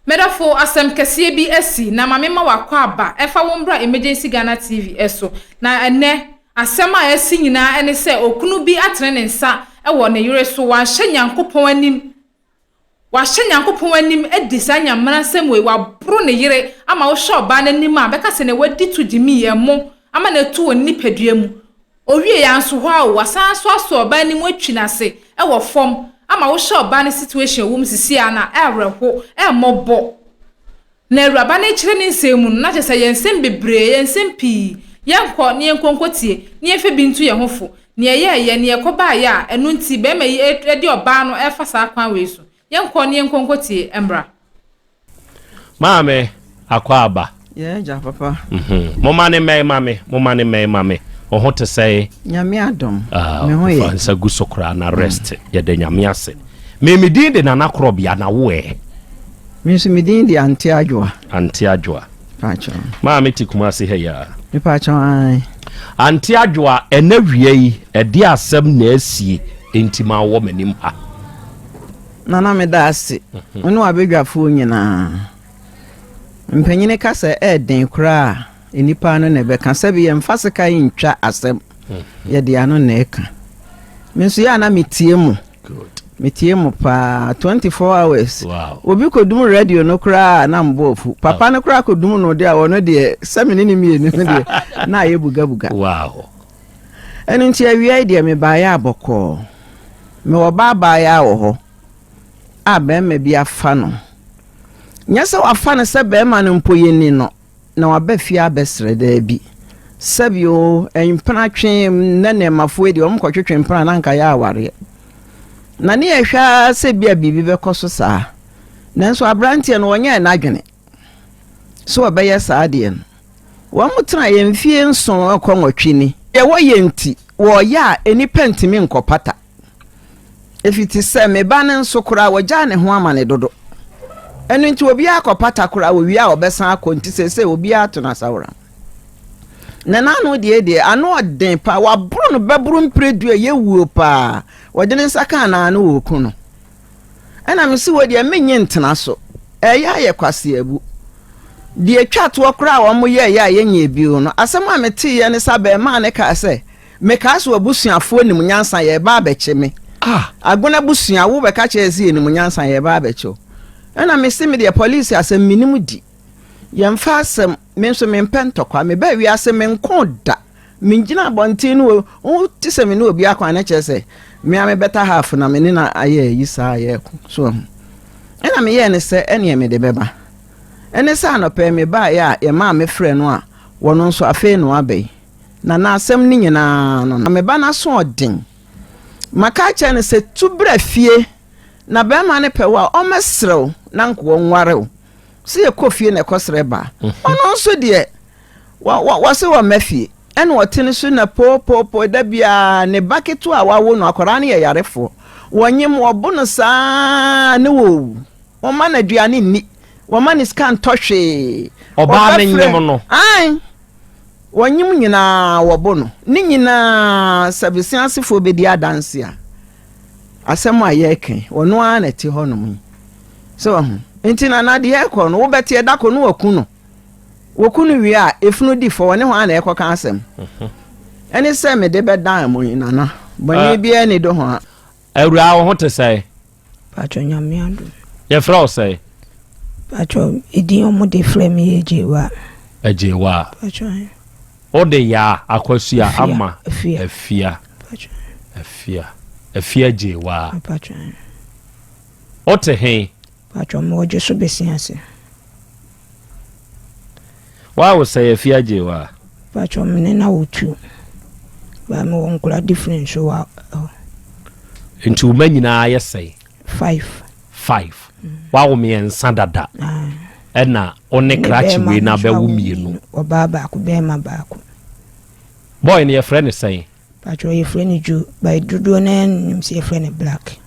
Medɔfo, asɛm kɛseɛ bi asi na ma memma w'akwaaba ɛfa wo mbra Emergency Ghana TV so. Na ɛnnɛ, asɛm a asi nyinaa ɛne sɛ okunu bi atene ne nsa wɔ ne yere so, wanhyɛ Nyankopɔn anim, wahyɛ Nyankopɔn anim adi saa nyamena nsɛm wei, waboro ne yere ama wohwɛ ɔbaa no anim a bɛka sɛ nea wadi to gyimii ɛmo ama no atu wɔ ne nipadua mu. Owiei ara nso hɔ ara o, wasan nso asɔ ɔbaa no mu atwi no ase wɔ fam ama wohwɛ ɔbaa no situation a ɔwɔ mu sisi ara no a, ɛawerɛho, ɛmmɔbɔ. Na awuraba no rekyerɛ ne nsɛm mu no, na kyerɛ sɛ ɛyɛ nsɛm bebree, ɛyɛ nsɛm pii. Yɛnkɔ na yɛnkɔ nkɔtie, na yɛmfa bi nto yɛn ho fo. Nea ɛyɛeɛ, nea ɛkɔbaeɛ a ɛno nti barima yi de ɔbaa no refa saa kwan wei so. Yɛnkɔ na yɛnkɔ nkɔtie mmra. Maame, akwaaba. Yɛn agya papa. Mhm. Moma ne mmɛn ma me, moma ne mmɛn ma me. Wo ho te sɛn? Nyame adom. Ah, me ho yɛ. Fa nsa gu so koraa na rest. Yɛda Nyame ase. Me me din de Nana Korɔbea na wo ɛ? Me nso me din de Ante Adwoa. Ante Adwoa. Pacho. Maame te Kumasi ha yi a. Me pacho ae. Ante Adwoa, ɛnɛ wia yi, ɛde asɛm na asie enti ma wɔ m'anim ha. Nana meda ase wo ne w'abadwafoɔ nyinaa. Mpanyini ka sɛ ɛɛden koraa a nnipa ano na ɛbɛka. Sɛbi yɛmfa sekan ntwa asɛm, yɛde ano na ɛka. Me nso yɛ a na metie mo. Metie mo paa 24 hours. Obi kɔdum radio no koraa na mbɔ afu. Papa no koraa kɔdum no deɛ a ɔno deɛ sɛ me ne ne mmienu no deɛ na ayɛ bugabuga. Ɛno nti awia yi deɛ mebaeɛ a bɔkɔɔ. Mewɔ ba abaayaa wɔ hɔ a barima bi afa no. Nyɛ sɛ wafa no sɛ barima no mpo yɛnni no na waba fie abɛsrɛ, daabi. Sɛbi o, mpena twe nnɛ nnɛɛmafoɔ yi deɛ wɔn kɔtwetwe mpena na anka yɛ awareɛ. Na ne yɛhwɛ ara sɛ bi a biribi bɛkɔ so saa. Nanso aberanteɛ no ɔnyɛɛ n'adwene sɛ ɔbɛyɛ saa adeɛ no. Wɔtenaeɛ mfeɛ nson rekɔ nwɔtwe ni. Deɛ wɔyɛ nti, wɔreyɛ a nnipa ntumi nkɔpata. Ɛfiti sɛ me ba no nso koraa wɔgyaa ne ho ama no dodo. Ɛno nti obiara kɔpata koraa wɔwie a ɔbɛsan akɔ nti seesei obiara to no asaworam. Na n'ano deɛ deɛ ano ɔden paa waboro no bɛboro mprɛ du a ɛyɛ wuo paa wɔde ne nsa kaa n'ano wɔku no. Ɛna mese wɔ deɛ mennye ntena so. Ɛyɛ ayɛ kwaseabu. Deɛ ɛtwa toɔ koraa a wɔn yɛeɛ a yɛnyɛɛ bio no, asɛm a meteeɛ ne sɛ abarimaa no kaa sɛ, Mekaa sɛ w'abusuafoɔ nim nyansa yɛreba abɛkye me. Ah! Agona abusua, wo bɛka kyerɛ yɛn sɛ yɛnim nyansa yɛreba abɛkye wo. Ɛna mese me deɛ police asɛm menim di. Yɛmfa asɛm, me nso mempɛ ntɔkwa. Mebaa wiase menkoo da. Mengyina abɔnten ne o, wote sɛ me ne obi ako a na kyerɛ sɛ me ara me better half na me ne no ayɛ ayi saa a yɛreko. So wahu? Ɛna meyɛɛ no sɛ ɛneɛ mede bɛba. Ɛne sɛ anɔpa yi mebaeɛ a yɛmaa me frɛ no a wɔno nso afei na waba yi. Na n'asɛm no nyinaa no na me ba no asoɔden. Maka akyerɛ no sɛ tu bra fie na barima no pɛ wo a ɔmmɛsrɛ wo na nka ɔnware wo. Sɛ yɛkɔ fie na ɛkɔsrɛ ba a, ɔno nso deɛ Wɔ wɔ wɔse wɔmma fie. Ɛna ɔte ne so na poopoopoo da biara ne ba ketewa a wawo no akwadaa no yɛ yarefoɔ. Wɔnyem wɔbo no saa ne wɔwu. Wɔmma no aduane nni. Wɔmma no sika ntɔ hwee. Ɔbaa no Wɔbɛfrɛ nyem no. Ae. Wɔnyem nyinaa wɔbo no. Ne nyinaa sɛ beseasefoɔ bɛdi adanse a, asɛm a yɛreka yi, ɔno ara na ɛte hɔnom yi. So wahu? Nti Nana deɛ ɛrekɔ no, wobɛte ɛda koro no wɔaku no. Wɔku no wie a, efunu di fɔ, wɔne hwan na ɛrekɔka asɛm? Ɛne sɛ mede bɛdan mo yi, Nana. Bɔne biara nni do ho a. Awuraa, wo ho te sɛn? Paatwɔ Nyame adom. Yɛfrɛ wo sɛn? Paatwɔ, edin a wɔde frɛ me yɛ Agyewa. Agyewa. Paatwɔ. Wode Yaa Akwasia ama Afia. Afia. Paatwɔ. Afia. Afia Agyewa. Paatwɔ. Wote he? Paatwɔ, mewɔ Dwoso Besia ase. Wa wo sɛ yɛ fia gye wa. Paatwɔ me ne na wo tu. Ba me wɔ nkora different nso wa hɔ. Nti wo ma nyinaa yɛ sɛn? Five. Five. Wa wo mmiɛnsa dada. Ɛna wo ne krakye wei na bɛ wo mmienu. Ɔbaa baako bɛɛma baako. Boy no yɛ frɛ no sɛn? Patrɔ yɛfrɛ no Joe but dodoɔ no ara nim sɛ yɛfrɛ no Black.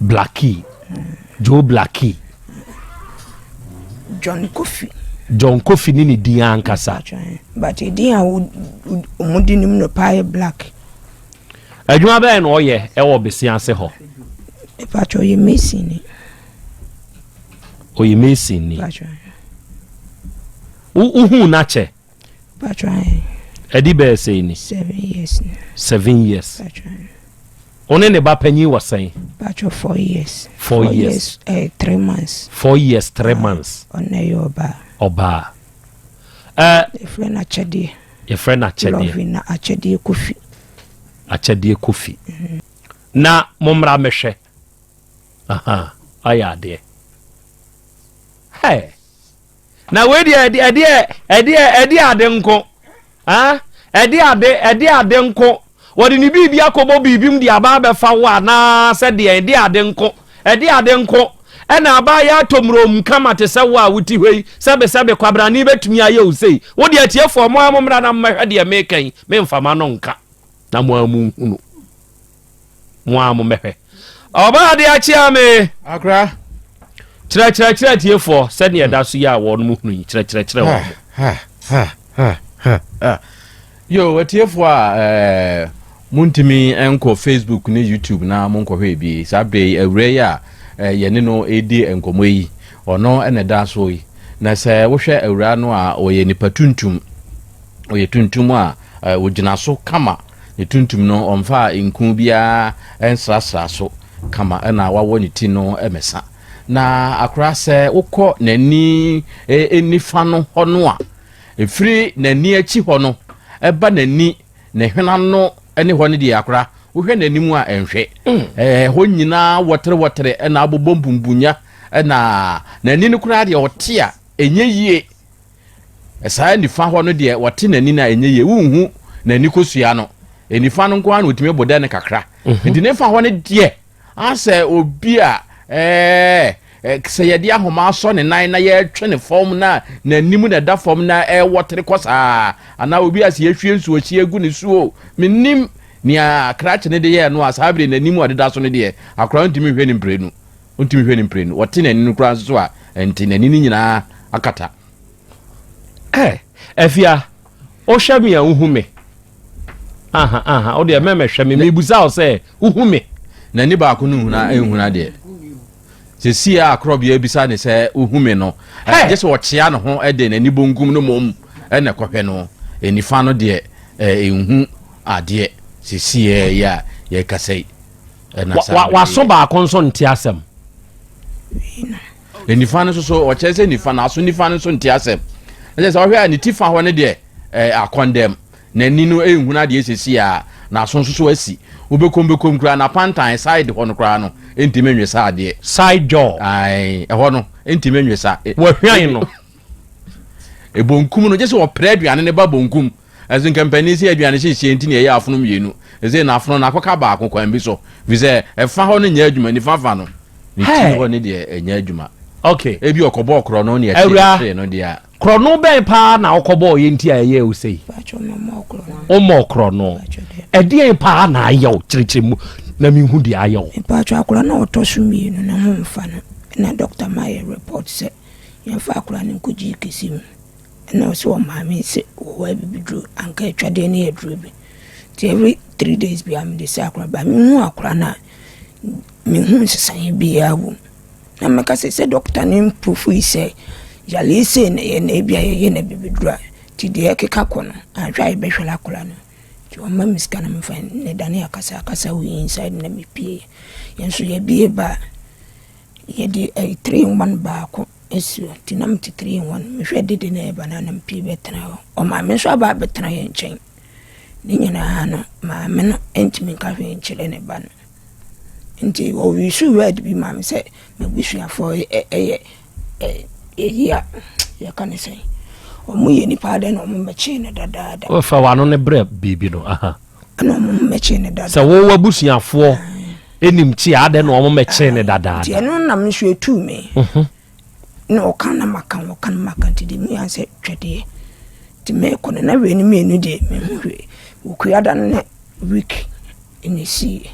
Blackie. Joe Blackie. John Kofi. John Kofi ne ne din ankasa. But edin a wɔn de nim no paa yɛ Black. Adwuma bɛyɛ na ɔyɛ ɛwɔ besia ase hɔ. Patrɔ yɛ mason ni. Ɔyɛ mason ni. Wohuu no akyɛ? Ɛdi bɛyɛ sɛn ni? 7 years ni. 7 years. Wo ne ne ba panyin wɔ sɛn? Patro, 4 years. 4 years. 3 months. 4 years 3 months. Ɔno yɛ ɔbaa. Ɔbaa. Yɛfrɛ no Akyɛdeɛ. Yɛfrɛ no Akyɛdeɛ. Lɔvi na Akyɛdeɛ Kofi. Akyɛdeɛ Kofi. Na mommra mɛhwɛ. Aha, ayɛ adeɛ. Hey. Na wei deɛ, ɛdeɛ ɛdeɛ ɛdeɛ ade nko. Ah, ɛde ade ɛde ade nko. Wɔde ne biribi akɔbɔ biribi mu de aba abɛfa wo anaa sɛ deɛ ɛde ade nko. Ɛde ade nko. Ɛna aba yɛ atɔ mmurom kama te sɛ wo a wote hɔ yi, sɛbesɛbe kwabrane bɛtumi ayɛ wo sei. Wo deɛ, atiefoɔ, mo a mommra na mmɛhwɛ deɛ meka yi, memfa ma no nka. Na mo a monhunu. Mo a mommɛhwɛ. Ɔbaa de akyea me. Akra. Kyerɛkyerɛkyerɛ atiefoɔ sɛdeɛ ɛda so yi a wɔn mu hunu yi, kyerɛkyerɛkyerɛ wɔn. Ha, ha, ha, ha, ha. Yo, atiefoɔ a montumi nkɔ Facebook ne YouTube na monkɔhwɛ bi saa berɛ yi, awura yi a yɛne no ɛdi nkɔmmɔ yi, ɔno ɛna ɛda so yi. Na sɛ wohwɛ awura no a, ɔyɛ nipa tuntum, ɔyɛ tuntum a ɔgyina so kama. Ne tuntum no, ɔmfa nku biara nsrasra so kama, ɛna wawɔ ne ti no mɛsa. Na akora, sɛ wokɔ n'ani nifa no hɔ no a, ɛfiri n'ani akyi hɔ no ɛba n'ani ne hwena no ne hɔ no deɛ, akora, wohwɛ n'anim a, ɛnhwɛ ɛhɔ nyinaa wɔtere wɔtere, ɛna abobɔ mpumpunya, ɛna n'ani no koraa deɛ, ɔte a ɛnyɛ yie. Saa nifa hɔ no deɛ, wɔte n'ani no a ɛnyɛ yie. Wonhu n'ani kosua no, nifa no nko ara na otumi bɔ dɛ no kakra. Nti ne fa hɔ no deɛ, asɛ obi a sɛ yɛde ahoma asɔ ne nan na yɛretwe ne fam na n'anim na ɛda fam na ɛwɔtere kɔ saa, anaa obi a sɛ yɛhwie nsuo hyia gu ne suo. Menim nea krakye ne de yɛɛ no a, saa bere n'anim a ɔdeda so no deɛ, akora ntumi hwɛ ne mprenu, ntumi hwɛ ne mprenu. Wɔte n'ani no koraa nso so a, nti n'ani no nyinaa akata. Afia, wohwɛ me a, wohu me aha aha. Wo deɛ, mɛmɛhwɛ me, mebusa wo sɛ wohu me. N'ani baako no nhuna, nhuna deɛ. Sɛsi a akorɔbea bisa ne sɛ wohu me no, gye sɛ ɔkyea ne ho de n'ani bonkum no mmom ɛna ɛkɔhwɛ no. Nifa no deɛ, ɛnhu adeɛ sɛsi yɛ a yɛkasa yi. Ɛna saa bere waso baako nso nte asɛm. Nifa no nso so, ɔkyerɛ sɛ nifa no aso, nifa no nso nte asɛm. Ɛkyɛ sɛ ɔhwɛ a, ne ti fa hɔ no deɛ, akɔndɛm, n'ani no nhunu adeɛ sɛsi a, n'aso nso so asi. Wobɛkom bɛkom koraa, n'apantan side hɔ no koraa no ntumi nwe sa adeɛ. Side jaw. Ae, ɛhɔ no ntumi nwe sa. Wahwan no. Ebonkum no gye sɛ ɔpere aduane ne ba bonkum. Ɛso nka mpanin sɛ aduane hyehyɛ nti na ɛyɛ afono mmienu. Ɛsɛ na afono no akɔka baako kwan bi so, fi sɛ ɛfa hɔ no nyɛ adwuma. Nifa fa no ne ti hɔ ne deɛ, ɛnyɛ adwuma. Ebi ɔkɔbɔ korɔ ne Awura. ɛkyerɛ no deɛ a. Korɔno bɛn paa na wokɔbɔɔ yɛ nti a ɛyɛ wo sɛi? Patro, memmɔɔ korɔ no. Wommɔɔ korɔno? Patro deɛ. Ɛdeɛn paa na ayɛ wo? Kyerɛkyerɛ mu na menhu deɛ ayɛ wo. Mpatro, akwadaa no a ɔtɔ so mmienu no ho mfa no, ɛna doctor ma yɛ report sɛ yɛmfa akwadaa no nkɔgye kɛse mu. Ɛna ɔsɛ ɔmaame sɛ wɔwɔ abibiduro anka atwadeɛ no yɛ aduro bi. Nti every 3 days biara mede sɛ akwadaa ba. Mehu akwadaa no a, mehu nsesaeɛ biara wɔ mu. Na mɛka sɛ doctor no mprove yi sɛ yaleɛ sei na ɛyɛ na ebi a yɛyɛ no abibiduro a, nti deɛ ɛkeka kɔ no anhwɛ a, yɛbɛhwere akwadaa no. Nti ɔma me sika na mefa ne dane akasa akasa wɔ inside na mepie. Yɛn nso yɛbie ba a, yɛde ɛyɛ 3 in 1 baako asi hɔ. Nti na mete 3 in 1, mehwɛ dede na ɛba no a, na mepie bɛtena hɔ. Ɔmaame nso aba abɛtena yɛn nkyɛn. Ne nyinaa no, maame no ntumi nka hwee nkyerɛ ne ba no. Nti ɔuse word bi ma me sɛ m'abusuafoɔ ɛyɛ ɛyi a yɛka ne sɛn, ɔmo yɛ nipa adɛn na ɔmo mmɛkyee no dadaada. Wɔfa w'ano ne brɛ biribi no aha. Ɛna ɔmo mmɛkyee no dada. Sɛ wowɔ abusuafoɔ ɛnim kyi a, adɛn na ɔmo mmɛkyee ne nti dadaada? Ɛno nam nso etuu me na ɔka na maka, ɔka na maka. Nti deɛ mu yɛ sɛ twɛdeɛ nti mekɔ no na wei no mmienu deɛ, mehu hwee. Wokua da no ne week ɛna esiiɛ.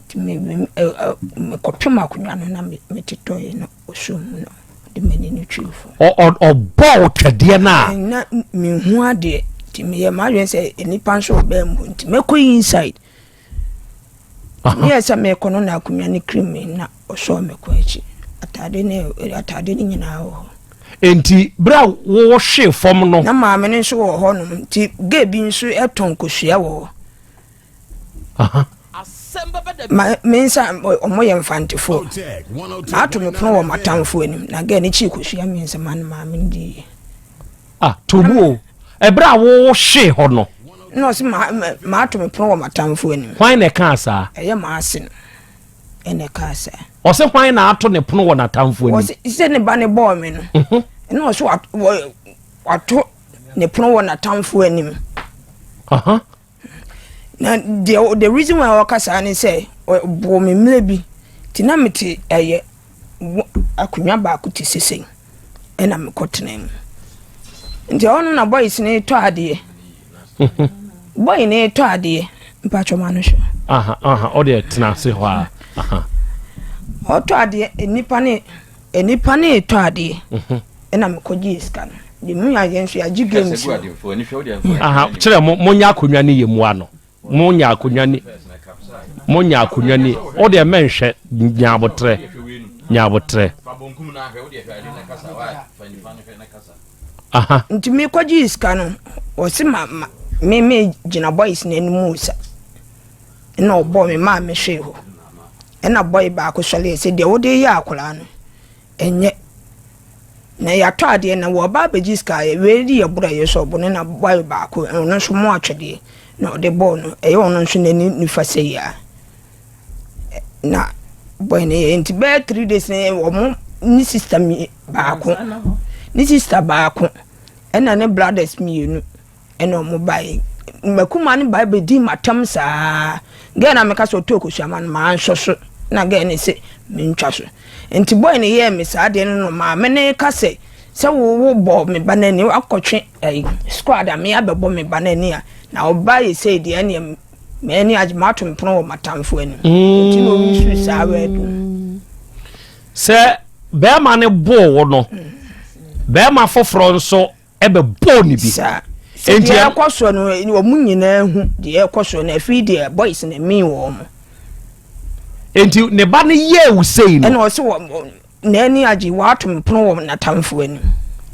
Nti me me ɛ ɛ mekɔpem akonnwa no na me metetɔeɛ na ɔsɔ mu na ɔde m'ani no twii fam. Ɔbɔ wo twɛdeɛ no a. Na mehu adeɛ nti meyɛ m'adwene sɛ nnipa nso ɔbɛn mu nti mɛkɔ inside. Meyɛ sɛ mekɔ no na akonnwa no kiri me na ɔsɔɔ me kɔ akyi. Atade ne atade no nyinaa wɔ hɔ. Enti bere a wohwee fam no. Na maame no nso wɔ hɔnom nti gay bi nso tɔn kosua wɔ hɔ. Ma me nsa ɔmo yɛ mfantefoɔ. Mato me pono wɔ m'atamfoɔ anim na gay no kyii kosua mmiɛnsa ma no maame no diiɛ. Ah, to mu o. Ɛberɛ a wohwee hɔ no. Na ɔse mato me pono wɔ m'atamfoɔ anim. Hwan na ɛkaa saa? Ɛyɛ m'ase no. Ɛna ɛkaa saa. Ɔse hwan na ato ne pono wɔ n'atamfo anim? Ɔse sɛ ne ba ne bɔɔ me no. Mhm. Ɛna ɔse wato ne pono wɔ n'atamfo anim. Na deɛ the reason why ɔka saa ne sɛ ɔbɔɔ me mmerɛ bi nti na mete ɛyɛ akonnwa baako te sesei ɛna mekɔtena mu. Nti ɛhɔ no na boys no tɔ adeɛ. Boy no retɔ adeɛ. Mpatsɔ ma no hwɛ. Aha aha ɔde tena ase hɔ a. Aha. Ɔtɔ adeɛ nipa ne nipa ne retɔ adeɛ. Mhm. Ɛna mekɔ gye sika no. De mu ayɛ nso yɛagye games. Aha kyerɛ mo mo nya akonnwa ne yɛ mu ano. Mo nya akonnwa ni mo nya akonnwa ni o deɛ mɛnhwɛ nya abotrɛ nya abotrɛ. Aha. Nti me kɔ gyee sika no ɔse ma ma me me gyina boys no anim sa ɛna ɔbɔ me maa me hwee hɔ ɛna boy baako sɔre sɛ deɛ wode yɛ akwadaa no ɛnyɛ na yɛatɔ adeɛ na wɔba abɛgye sika yɛ wei de yɛ borɔ yɛ sɛ ɔbo no na boy baako ɔno nso mo atwedeɛ na ɔde bɔɔ no ɛyɛ ɔno nso n'ani nifa sɛ yia na boy no yɛ nti bɛyɛ 3 days na wɔn ne sister mi baako ne sister baako ɛna ne brothers mmienu ɛna wɔn baeɛ mmakuma no bae bɛdi matam saa girl na meka sɛ ɔtɔ kosua ma no mansɔ so na girl no sɛ mentwa so nti boy no yɛɛ me saa deɛ no no maame no ka sɛ sɛ wo bɔ me ba n'ani akɔtwe ɛyi squad a me abɛbɔ me ba n'ani a na ɔba yɛ sɛ deɛ ɛneɛ m'ani agye mato me pono wɔ m'atamfo anim nti na ɔyi saa word no sɛ bɛrima no boo wo no bɛrima foforɔ nso ɛbɛbɔɔ ne bi saa sɛ deɛ ɛkɔ soɔ no wɔn nyinaa hu deɛ ɛkɔ soɔ no afei deɛ boys na mi wɔn mo. nti ne ba no yɛɛ wo sei no. Ɛna ɔsɛ wɔ n'ani agye wato me pono wɔ n'atamfo anim.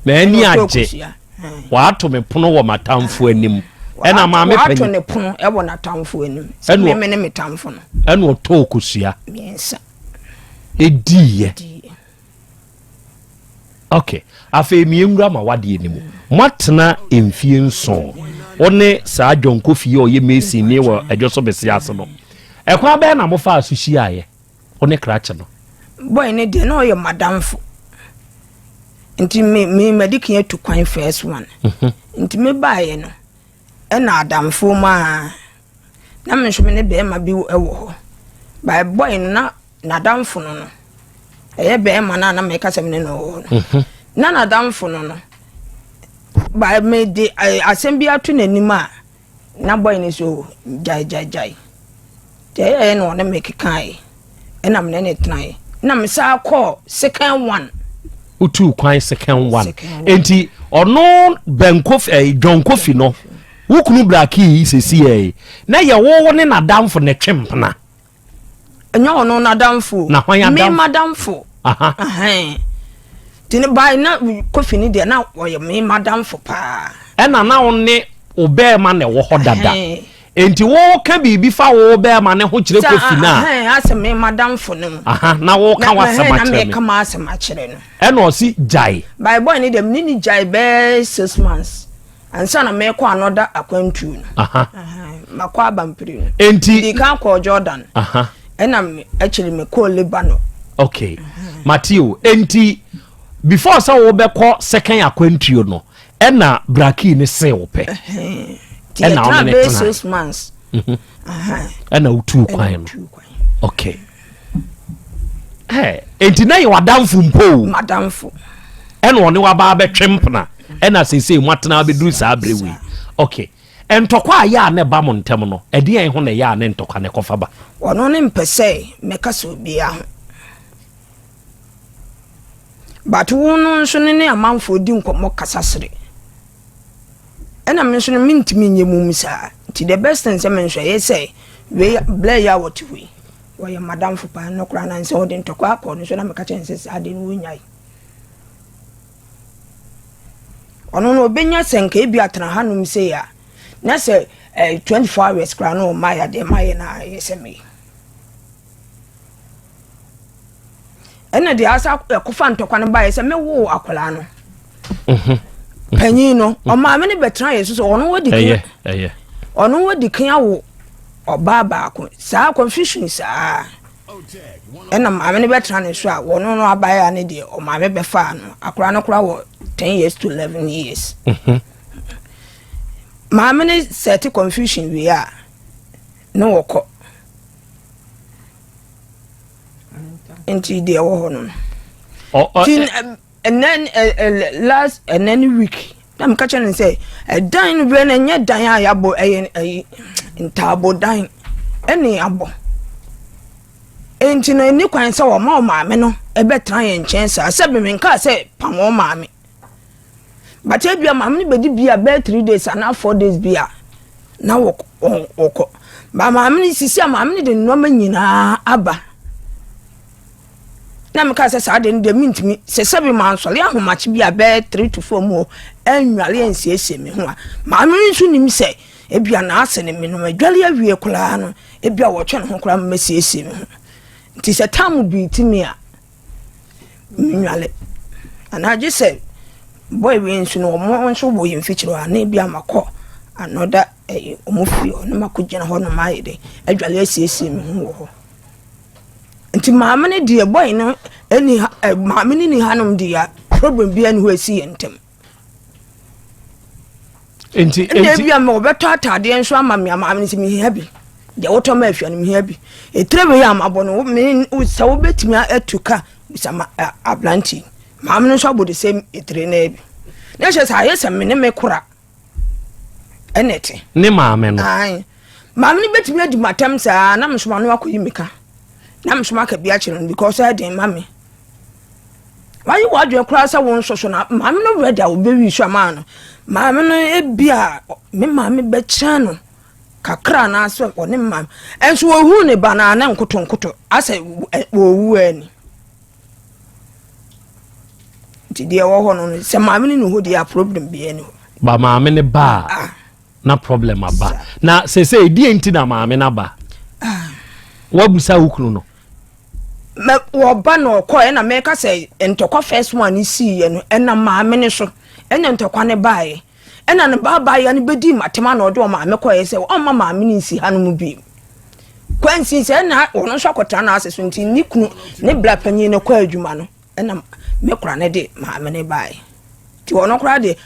N'ani agye wato me pono wɔ m'atamfo anim. Ɛna maame panyin wato ne pono wɔ n'atamfo anim. Sɛ mímí ne me tamfo no. Ɛna ɔtɔɔ kosua. Mmiɛnsa. Ediiɛ. Ok, afei mienwura ma wadeɛ no mu. Moatena mfie nson. Wo ne saa John Kofi yi a ɔyɛ mason ni wɔ Adwo so Bese ase no. Ɛkwan bɛn na mofaa so hyiaeɛ? Wo ne krakye no. Boy no deɛ na ɔyɛ madamfo. Nti me me madi kan atu kwan first one. Mhm. Nti me baeɛ no ɛna adamfo mu a na me nso me ne bɛrima bi wɔ hɔ. By boy no na n'adamfo no no ɛyɛ bɛrima no a na meka sɛ me ne no wɔ hɔ no mhm. na n'adamfo no no ba mede asɛm bi ato n'anim a na bɔe no so gyae gyae gyae nti ɛyɛɛ na ɔne me kekaeɛ ɛna me ne ne tenaeɛ na me saa kɔɔ second one. Wotuu kwan second one nti ɔno Ben Kofi eh, John Kofi no wo kunu braki yi sɛsi yɛ na yɛ wo ne n'adamfo na ɛtwe mpena. Ɛnyɛ ɔno n'adamfo. Na hwan adamfo? Me madamfo. Nti ne bae na Kofi ne deɛ na ɔyɛ me madamfo paa. Ɛna na wo ne wo bɛɛma na ɛwɔ hɔ dada. Nti woka biribi fa wo bɛɛma ne ho kyerɛ Kofi no a. Asɛ me madamfo no. Na woka w'asɛm akyerɛ me. Na meka m'asɛm akyerɛ no. Ɛna ɔsi gyae. By boy ne deɛ me ne ne gyae bɛɛ 6 months ansa na mekɔ another akwantuo no. Makɔ abampere no. Enti. Di kan kɔɔ Jordan. Ɛna akyiri mekɔɔ Lebanon. Okay. Mateo, enti before sɛ wobɛkɔ second akwantuo no, ɛna braki ne see wo pɛ. Ɛna wo ne ne tena. 6 months. Ɛna wotuu kwan no. Okay. Hey, enti na yɛ w'adamfo mpo o. Madamfo. Ɛna ɔne waba abɛtwe mpena. Ɛna seesei mo atena abɛduru saa berɛ wei. Okay. Ntɔkwa a ɛyɛ a na ɛba mo ntam no, ɛdeɛn ho na ɛyɛ a ne ntɔkwa no ɛkɔfa ba? Ɔno ne mpɛ sɛ mɛkasa obiara ho. But wo no nso ne ne amanfoɔ di nkɔmmɔ kasa sere. Ɛna me nso no mentumi nyɛ mum saa. Nti the best thing sɛ me nso ɛyɛ sɛ wei blɛ yi a wɔte hɔ yi. Wɔyɛ m'adamfo paa. Ɛno koraa na nsɛ ɔde ntɔkwa akɔ no so na meka kyerɛ no sɛ saa ade no wonyae. Ɔno no ɔbɛnya sɛ nka ebi atena hanom sei a na sɛ eh, 24 hours koraa na ɔma yɛ adeɛ ma yɛ na ayɛ sɛ meyɛ. Ɛna deɛ asa ɛkɔfa ntɔkwa no baeɛ sɛ mewoo akwadaa no. Mhm. Panyin no mhm. ɔmaame no bɛtena yɛ so sɛ ɔno wadi kan ɔno wadi kan awo ɔbaa baako saa confusion saa. Ɛna maame no bɛtena ne so a wɔno no abaayewa no deɛ ɔmaame bɛfaa no akora no kora wɔ 10 years to 11 years mhm. maame no sɛte confusion wie a ne wɔkɔ nti deɛ ɛwɔ hɔ no nti ɛnɛ last ɛnɛ ne week na meka kyerɛ no sɛ ɛdan no berɛ no ɛnyɛ dan a yɛabɔ ɛyɛ ɛyi ntaabo dan ɛne abɔ nti no ɛni kwan sɛ wɔma wo maame no ɛbɛtena yɛn nkyɛn saa sɛ menkaa sɛ pam wɔn maame but ebia maame no bɛdi bi a bɛyɛ three days anaa four days bi a na wɔkɔ ba maame no sisi a maame no de nneɛma nyinaa aba Na mekaa sɛ saa deɛ no deɛ mentumi sɛ sɛbi mansɔre ahomakye bi a bɛyɛ 3 to 4 mu hɔ annwale ansiesie me ho a maame no nso nim sɛ ebia n'ase ne me no madwale awie koraa no ebia wɔtwe ne ho koraa mɛsiesie me ho nti sɛ tam bi ti me a menwale anaa gye sɛ boy wei nso no wɔn nso wɔ yɛn mfikyiri hɔ a na ebia makɔ another ɛyɛ wɔn fie hɔ na makɔ gyina hɔ nom ayɛ dɛ adwale asiesie me ho wɔ hɔ. Nti maame no deɛ boy no ɛni ha ɛ maame no ni hanom deɛ problem biara ni hɔ esi yɛn ntam. Nti ɛna ebi a ma ɔbɛtɔ ataadeɛ nso ama me maame no sɛ mehia bi deɛ wotɔ ma afia no mehia bi etire wei a mabɔ no me sɛ wobɛtumi atu ka bisa ma aberante maame no nso abɔ de same etire no bi na kyerɛ sɛ ayɛ sɛ me ne me kora. ɛna ɛte. Ne maame no. Ae. Maame no bɛtumi adi m'atɛm saa na mesoma no akɔyi me ka na mesoma aka bi akyerɛ no because ɛden ma me. Wayɛ w'adwene koraa sɛ wo nso so na maame no ready a wɔbɛwi so ama no. Maame no ebi a me maame bɛkyerɛ no kakra anaasɛ ɔne maame ɛnso wɔhu ne ba no a na nkotonkoto asɛ wɔwu ani. Nti deɛ ɛwɔ hɔ no sɛ maame no ni hɔ deɛ a problem biara ni hɔ. Ba maame no ba a ah. na problem aba na sese deɛ nti na maame no aba ah. wabusa wo kunu no. Mɛ wɔba na ɔkɔ ɛna mɛka sɛ ntɔkwa first one ne siiɛ no ɛna maame no so ɛna ntɔkwa no baeɛ ɛna ne ba abaayewa no bɛdii matem ana ɔde ɔmaame kɔɛ sɛ ɔmma maame no nsi ha no mu bio kwansi sɛ ɛna ɔno nso akɔtena n'ase so nti ne kunu ne bra panyin no kɔ adwuma no ɛna me kora no de maame no baeɛ nti ɔno koraa de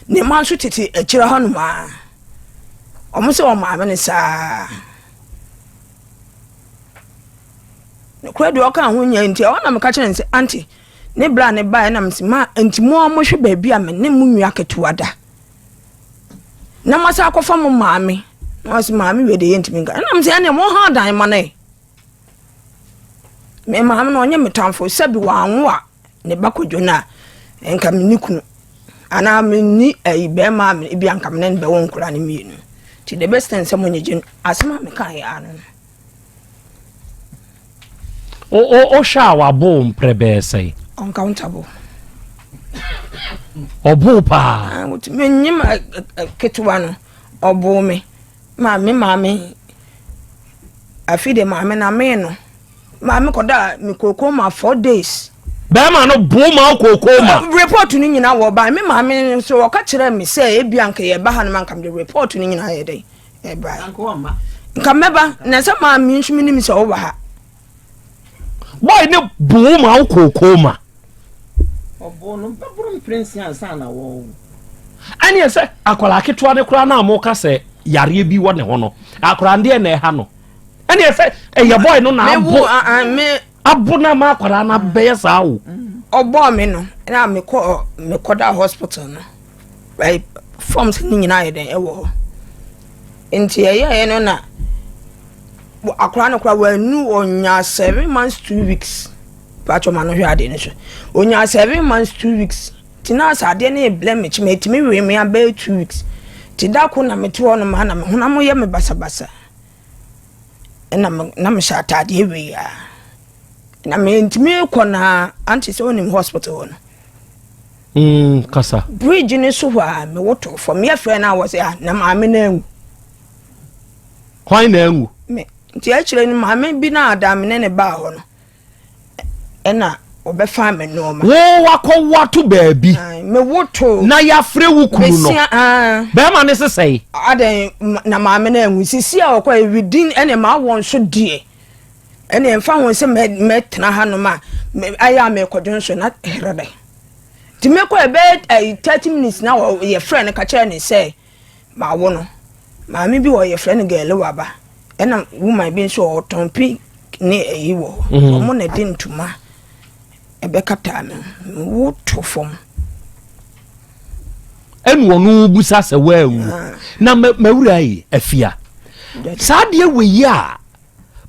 ne mma nso tete akyire hɔ nom a wɔn sɛ wɔn maame no saa nokorɛ deɛ ɔka ho nyɛ nti ɛhɔ na meka kyerɛ no sɛ ante ne bra ne baeɛ na mese ma nti mo a mohwɛ baabi a me ne mo nua ketewa da na masa akɔfa mo maame na ɔse maame wei de yɛntumi nka ɛna mesɛ ɛneɛ mo ha dan ma no ɛ Me maame no ɔnyɛ me tamfo sɛbi wanwo a ne ba kɔdwo no a nka me ne kunu anaa me ni ayi bɛrima a ebi anka me ne no bɛwɔ nkora no mmienu nti the best thing sɛ mo nyegye no asɛm a meka yɛ ano no. Wohwɛ a wabo wo mprɛ bɛyɛ sɛn? Uncountable. Ɔbo paa. Ah, wotumi nye ma ketewa no ɔbo me. Ma me maame, afi de maame na me no, maame kɔda me kooko ma four days. Bɛrima no bo ma kooko ma. Report no nyinaa wɔ ba me maame nso ɔka kyerɛ me sɛ ebi anka yɛ ba ha no ma nka mede report no nyinaa yɛ dɛ ɛba. Nka mɛba na sɛ maame nso menim sɛ ɔwɔ ha. Boy ne bo ma kooko ma. Ɔboo no bɛboro mprɛnsia ansa na wɔrewo. Ɛneɛ sɛ akwadaa ketewa no koraa no a moka sɛ yareɛ bi wɔ ne ho no, akwadaa no deɛ na ɛha no. Ɛneɛ sɛ ɛyɛ bɔe no na abo abo no ama akwadaa no abɛyɛ saa o. Ɔbɔɔ me no na mekɔ mekɔda hospital no forms no nyinaa yɛ dɛn ɛwɔ hɔ. Nti ɛyɛɛ no na akwadaa no koraa wanu ɔnya 7 months 2 weeks. Paatwɔ ma no hwɛ adeɛ no so. Onyaa 7 months 2 weeks. Nti na sɛ adeɛ no rebrɛ me kyema ɛtumi wee me abɛyɛ 2 weeks. Nti da ko na mete hɔ nom a na me honam yɛ me basabasa. Ɛna me na mehyɛ ataadeɛ wei a. Na mentumi kɔ na ante sɛ wonim hospital hɔ no. Mm, kasa. Bridge no so hɔ a mewoto fam. Yɛfrɛ no a wɔ sɛ ah, na maame no anwu. Hwan na anwu? Me. Nti akyire no maame bi na ada me ne ne baa hɔ no. Ɛna wɔbɛfaa me nneɛma. Wo wakɔ wato baabi. Mewoto. Na yɛafrɛ wo kunu no. Bɛrima ne sesɛe. Adɛn na maame no anwu. Sisi a ɔkɔ ewidin ɛna maa wɔn so deɛ. Ɛna ɛmfa ho sɛ mɛtena hanom a ayɛ a mekɔdwo nso na herɛdɛ. Nti mekɔ ɛbɛyɛ ɛyi 30 minutes na yɛfrɛ no ka kyerɛ ne sɛ mawo no. Maame bi wɔ yɛfrɛ no Gɛle Waba. Ɛna woman bi nso ɔtɔn pi ne ɛyi wɔ hɔ. Mhm. Wɔn na ɛde ntoma ɛbɛkataa me ho. Woto fam. Ɛna ɔno busa sɛ woawu. Ah. Na mawura yi afia. Saa deɛ wɔ yi a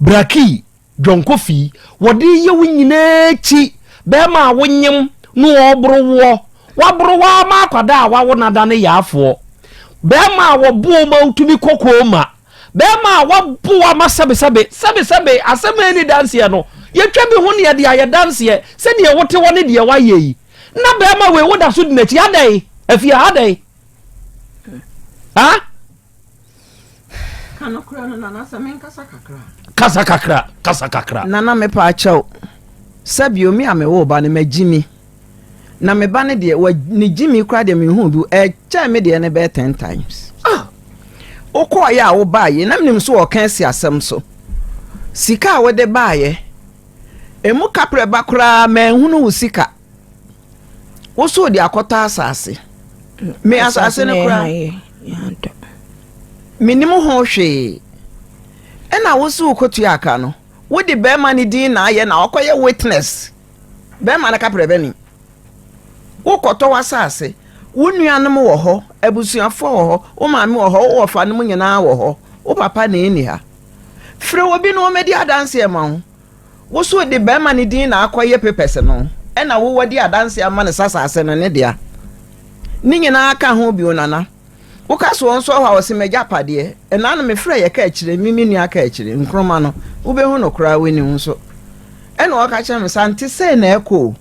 Braki John Kofi, wɔde reyɛ wo nyinaa akyi, bɛrima a wonyem na ɔreboro woɔ, waboro wo ara ma akwadaa a wawo no adane yaafoɔ, bɛrima a wɔbo wo ma wotumi kɔ kooma, bɛrima a wabo wo ama sɛbesɛbe, sɛbesɛbe, asɛm a ɛnni danseɛ no, yɛtwa bi ho na yɛde ayɛ danseɛ sɛ deɛ wote hɔ ne deɛ woayɛ yi, na bɛrima wei woda so di n'akyi, adɛn? Afia, adɛn? Ha? Ka nokorɛ no Nana sɛ menkasa kakra. Kasa kakra, kasa kakra. Nana mepaakyɛw, sɛbio me a mewoo ba no magyimi na me ba no deɛ wa ne gyimi koraa deɛ menhuu bi ɛkyɛn me deɛ no bɛyɛ ten times. Ah! Wokɔɔyɛ a wobaayɛ na menim so wɔka asi asɛm so. Sika a wode baayɛ, emu kaprɛ ba koraa manhunu wo sika. Wo so de akɔtɔ asase. Me asase no koraa. Menim ho hwee. Ɛna wo so wokɔtua aka no. Wode bɛrima no din na ayɛ na ɔkɔyɛ witness. Bɛrima no kaprɛ bɛni. Wokɔtɔ w'asase. Wo nuanom wɔ hɔ, abusuafoɔ wɔ hɔ, wo maame wɔ hɔ, wo wɔfanom nyinaa wɔ hɔ. Wo papa na ɛnni ha. Frɛ obi na ɔmmɛdi adanseɛ ma wo. Wo so de bɛɛma no din na akɔ yɛ papers no ɛna wo wadi adanse ama no sɛ asase no ne dea. Ne nyinaa ka ho bio Nana. Wo ka so ɔnso hɔ a ɔse m'agyapadeɛ. Ɛna no me frɛ yɛ ka akyire me me nua ka akyire Nkrumah no wo bɛhu no koraa w'ani wo nso. Ɛna ɔka kyerɛ me sɛ ante sei na ɛkɔ o.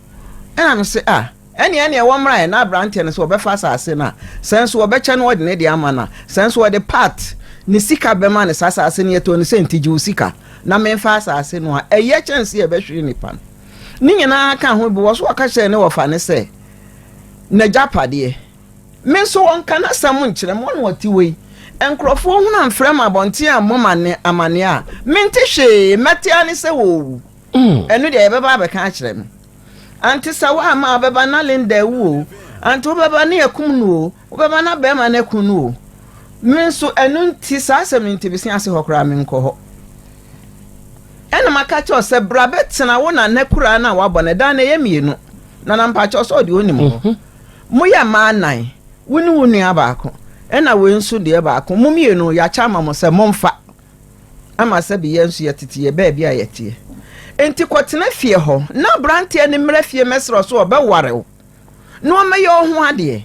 Ɛna me se ah. Ɛnneɛ ɛnneɛ wɔmmra ɛ, na aberanteɛ no sɛ wɔbɛfa asase no a, sɛ nso wɔbɛkyɛ no wɔde ne deɛ ama no a, sɛ nso wɔde part ne sika bɛma no, sɛ asase no yɛtɔɔ no sɛ nti gye wo sika na memfa asase no a, ɛyɛ kyɛn sɛ yɛbɛhwere nipa no. Ne nyinaa ka ho bi, wɔ so wɔka kyerɛɛ ne wɔfa no sɛ n'agyapadeɛ. Me nso wɔnka n'asɛm nkyerɛ me, wɔn na wɔte hɔ yi. Nkurɔfoɔ hunu amfrɛ me abɔnten ammɔ me amanneɛ a, mente hwee, mɛte ara ne sɛ wɔrewu. Ɛno deɛ yɛbɛba abɛka akyerɛ me. Ante sɛ woamma a wobɛba na Linda awu o, ante wobɛba na yɛakum no o, wobɛba na barima no aku no o. Me nso ɛno nti saa asɛm no nti bese ase hɔ koraa menkɔ hɔ. Ɛna maka kyerɛ wo sɛ bra bɛtena wo nana kuraa no a wabɔ no ɛdan no ɛyɛ mmienu. Nana mpakyɛw sɛ ɔde onim hɔ. Mhm. Moyɛ mmaa nnan, wo ne wo nua baako, ɛna wei nso deɛ baako. Mo mmienu yɛakyɛ ama mo sɛ momfa. ama sɛbe yɛn nso yɛtete yɛn baabi a yɛteɛ. Enti kɔtena fie hɔ, na aberanteɛ no mmra fie mmɛsrɛ wo sɛ ɔbɛware wo, na ɔmmɛyɛ wo ho adeɛ,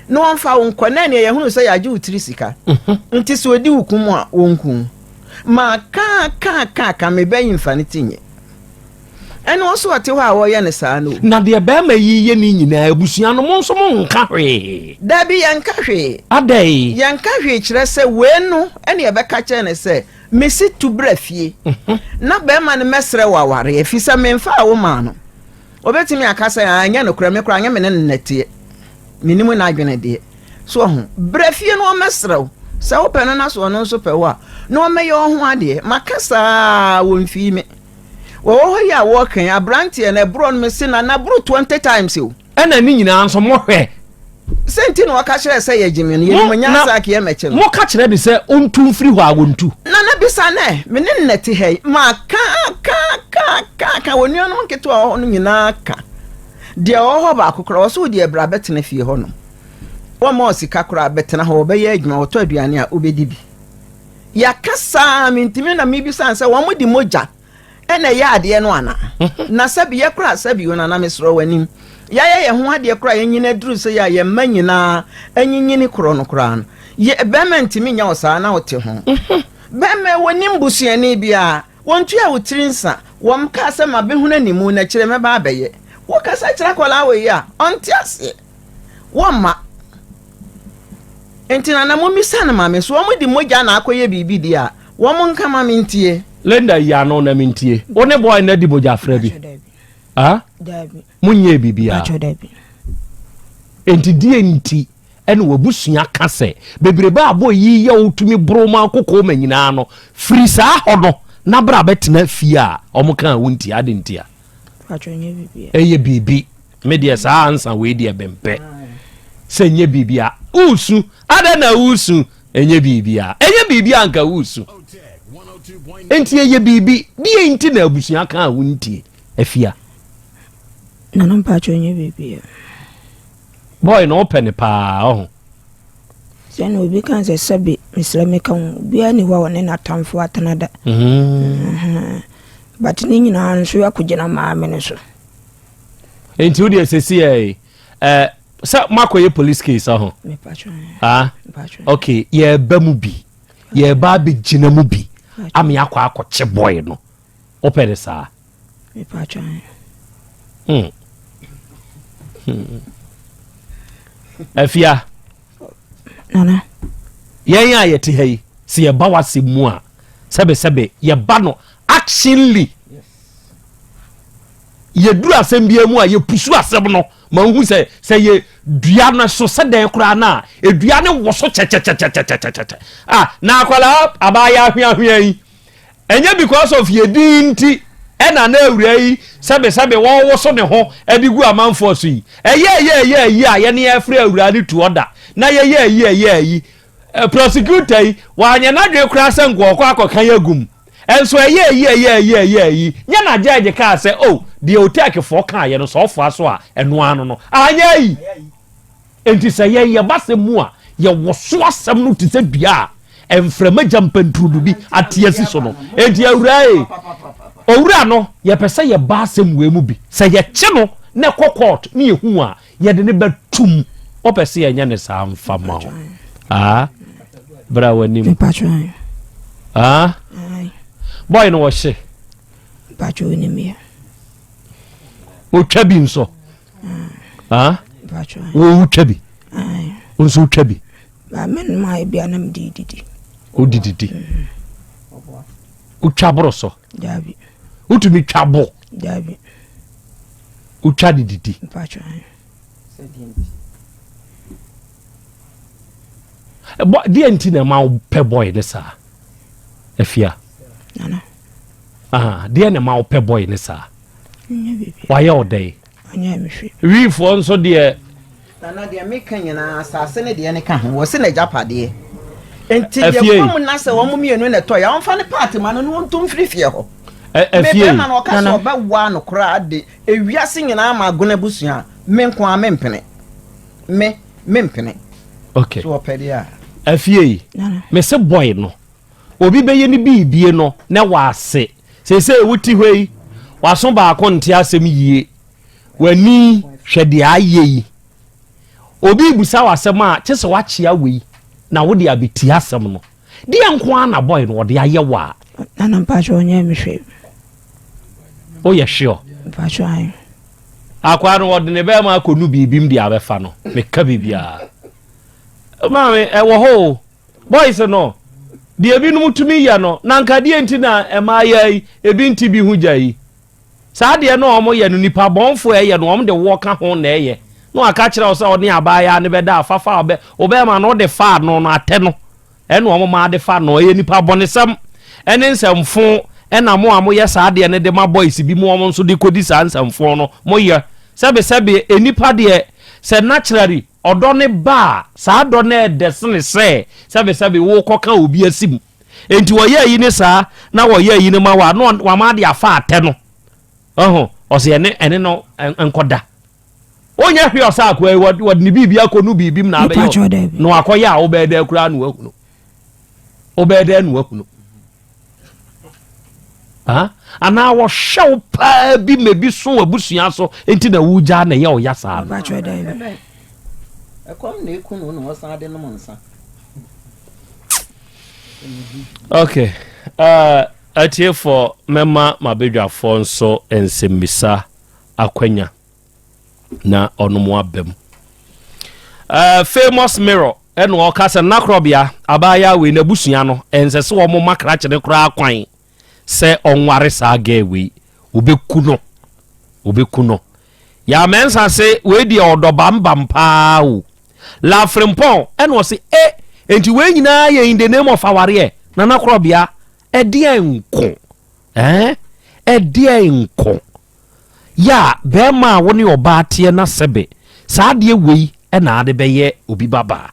na ɔmfa wo nkɔ, na ɛneɛ yɛhunu sɛ yɛagye wo tiri sika, nti sɛ ɔdi wo kum a, ɔnku wo. Maka ka ka ka, me ba yi mfa ne ti nyɛ. Ɛne ɔso ɔte hɔ a wɔyɛ no saa no o. Na deɛ barima yi yɛ ne nyinaa, abusua no, mo nso monka hwee? Dabi, yɛnka hwee. Adɛn? Yɛnka hwee kyerɛ sɛ wei no ɛne yɛbɛka kyerɛ no sɛ, mese tu bra fie na barima no mmɛsrɛ wo awareɛ, ɛfiri sɛ memfaa wo maa no. Ɔbɛtumi aka sɛ, ah, ɛnyɛ nokorɛ, me koraa nyɛ me ne no na ɛteɛ. Mennim n'adwene deɛ. So ɔho? Bra fie na ɔmmɛsrɛ wo. Sɛ wopɛ no na sɛ ɔno nso pɛ wo a, na ɔmmɛyɛ wo ho adeɛ. Maka saa a, wɔmfii me. Wɔwɔ hɔ yi a wɔreka yi, aberanteɛ no, ɛborɔ no, mese Nana boro 20 times o. Ɛna ne nyinaa nso mohwɛ. Sɛ nti na ɔka kyerɛɛ sɛ yɛgye me no, yɛnim nyansa a kea mɛkye no. Moka kyerɛ no sɛ ɔntu mfiri hɔ a, ɔntu. Nana bisa no ɛ, me ne no na ɛte ha yi, maka, ka, ka, ka, ka, wɔn nuanom nketewa a wɔwɔ hɔ no nyinaa ka. Deɛ ɔwɔ hɔ baako koraa, ɔse wo deɛ bra bɛtena fie hɔ nom. Wɔmma wo sika koraa, bɛtena hɔ, wɔbɛyɛ adwuma, wɔtɔ aduane a, wobɛdi bi. Yɛaka saa mentumi na mebisa no sɛ wɔn de mogya ɛna ɛyɛ adeɛ no ana? Na sɛbi yɛ koraa sɛbi o nana mesrɛ w'anim yɛayɛ yɛn ho adeɛ koraa yɛnyini aduru sɛ yɛ a yɛn mma nyinaa anyinyini korɔ no koraa no yɛ bɛrima ntumi nyɛ wo saa na wote ho. Bɛrima wɔnim busuani biara, wɔntua wo tiri nsa, wɔkaa sɛ mabɛhunu animu na akyire mɛba abɛyɛ. Wokasa kyerɛ akwadaa wei a, ɔnte aseɛ. Wɔmma. Nti nana mommisa no ma me, so wɔn de mogya na akɔyɛ biribi deɛ a, wɔn nka ma mentie. Linda yi ano na mentie. Wo ne boy no adi mogyafra bi? Ah? Daabi. Monyɛɛ biribiara? Mpakyɛ daabi. Enti deɛ nti ɛna w'abusua ka sɛ bebrebe a boy yi yɛ wo tumi boro ma kokoo ma nyinaa no firi saa hɔ no na bra bɛtena fie a wɔn ka a wontie ade ntia? Mpakyɛ nyɛ biribiara. Ɛyɛ biribi. Me deɛ saa ansa wei deɛ mempɛ. Sɛ nyɛ biribi a wosu adɛn na wosu ɛnyɛ biribi a ɛnyɛ biribi a nka wosu. Enti ɛyɛ biribi deɛ nti na abusua ka a wontie afia. Nana mpakyɛ nyɛ biribi a. Boy no wopɛ ne paa ɔho. Sɛ na obi ka sɛ sɛbe mesrɛ meka ho obiara ni hɔ a ɔne n'atamfo atena da. Mm. But ne nyinaa nso akɔgyina maame no so. Nti wo deɛ sɛsi ɛ eh, sɛ moakɔyɛ police case ɔho. Ah, okay, yɛba mu bi yɛba abɛgyina mu bi ame akɔ akɔkye boy no wopɛ ne saa. Hmm. Hmm. Afia. Nana. Yɛn a yɛte ha yi, sɛ yɛba w'asɛm mu a, sɛbesɛbe yɛba no actionly. Yɛduru asɛm biara mu a, yɛpusu asɛm no ma wohu sɛ sɛ yɛ dua no so sɛ dɛn koraa no a, edua no woso kyɛkyɛkyɛkyɛkyɛkyɛ. Ah, na akwadaa abaayɛ ahweahwea yi, Ɛnyɛ because of yɛ din nti ɛna na awuraa yi sɛbesɛbe wɔwoso ne ho de gu amanfoɔ so yi. Ɛyɛ ɛyɛ ɛyɛ ayi a yɛne yɛfrɛ awuraa no tu ɔda na yɛyɛ ayi ɛyɛ ayi. Prosecutor yi wanyɛ n'adwene koraa sɛ nka ɔkɔ akɔka yɛ agum. Ɛnso ɛyɛ ayi ɛyɛ ayi ɛyɛ ayi nyɛ na judge kaa sɛ oh deɛ Otekfoɔ kaeɛ no sɛ ɔfoa so a ɛno ano no anyɛ ayi. Enti sɛ yɛn yɛba asɛm mu a, yɛwoso asɛm no te sɛ dua a mframa gya mpanturudu bi ate asi so no. Enti awuraa e, owura no, yɛpɛ sɛ yɛba asɛm wei mu bi. Sɛ yɛkye no na ɛkɔ court ne yɛhu a, yɛde no bɛtum. Wopɛ sɛ yɛnyɛ ne saa mfa ma wo? Ah, bra w'anim. Ah, boy no wɔhye. Otwa bi nso. Ah? Wo wotwa bi? Wo nso wotwa bi? Wodididi. Mm. Wotwa boro so? Wotumi twa bo? Wotwa de didi? Deɛ nti na ɛma wopɛ bɔe ne saa? Afia. Deɛ na ɛma wopɛ bɔe ne saa? Wayɛ wo dɛn? Wiifoɔ nso deɛ. Nana deɛ meka nyinaa asase ne deɛ ne ka ho wɔse n'agyapadeɛ nti deɛ kɔ mu na sɛ wɔn mmienu na ɛtɔ yɛ wɔmfa ne paati ma no na wɔntu mfiri fie hɔ. Afie. Me bɛrima no ɔka sɛ ɔbɛwa no koraa de ewiase nyinaa ma agono abusua me nko ara mempene me mempene. Okay. So ɔpɛ deɛ a. Afie yi mese boy no Obi bɛyɛ ne biribie no na wase. Seesei wote hɔ yi, w'aso baako nte asɛm yie, w'ani hwɛ deɛ ayɛ yi. Obi rebisa wo asɛm a, kye sɛ woakyea wei na wode abɛtie asɛm no. Deɛ nko ara na boy no ɔde ayɛ wo a? Nana mpakyɛ ɔnyɛ me hwee. Woyɛ sure? Mpakyɛ ae. Akwaa no ɔde ne bɛrima akɔnu biribim de abɛfa no. Meka biribiara. Maame, ɛwɔ hɔ o. Boys no, deɛ ebinom tumi yɛ no, na anka deɛ nti na mmaayaa yi, ebi nte bi ho gya yi? Saa adeɛ no a wɔyɛ no, nipa bɔnfoɔ a ɛyɛ no, wɔn de woɔ ka ho na ɛyɛ. Na waka kyerɛ wo sɛ ɔne abaayaa no bɛda a, fafa ɔbɛ, wo bɛrima no wode fa ano no, atɛ no, ɛna wɔn maa de fa no. Ɛyɛ nipa bɔnesɛm ɛne nsɛmfo ɛna mo a moyɛ saa adeɛ no de ma boys bi mo wɔn nso de kɔdi saa nsɛmfo no, moyɛ. Sɛbesɛbe, nnipa deɛ, sɛ naturally, Ɔdɔ no ba a, saa dɔ no yɛ dɛ sene sɛ sɛbesɛbe worekɔka obi asim. Enti wɔyɛ ayi ne saa na wɔyɛ ayi no ma wo a, na wama ade afa atɛ no. Ɔho, ɔsɛ ɛne ɛne no nkɔda. Wonyɛ hwee ɔsɛ akoa yi, wɔde ne biribi akɔnu biribi mu na abɛyɛ na wakɔyɛ a wobɛyɛ dɛ koraa na wahunu. Wobɛyɛ dɛ na wahunu. anaa wɔhwɛ wo paa bi ma ebi so abusua so nti na wogyaa na ɛyɛ ɔya saa no. Ɛkɔm na eku no na ɔsan de nom nsa. Okay. Uh, atiefoɔ mɛma mabadwafoɔ nso nsɛmmisa akwanya na ɔnom aba mu. Uh, famous mirror ɛna ɔka sɛ nakorɔbea abaayewa wei n'abusua no ɛnsɛ sɛ wɔn ma krakye no koraa kwan sɛ ɔnware saa gɛɛ wei wɔbɛku no wɔbɛku no yɛamɛnsa se wei deɛ ɔdɔ bambam paa o lafrempɔn ɛna ɔse e enti wei nyinaa yɛ in the name of awareɛ nana korɔbea ɛdeɛ nko ɛɛ ɛdeɛ nko yɛ a bɛrima a wo ne ɔbaa teɛ na sɛbe saa adeɛ wei ɛna ade bɛyɛ obi babaa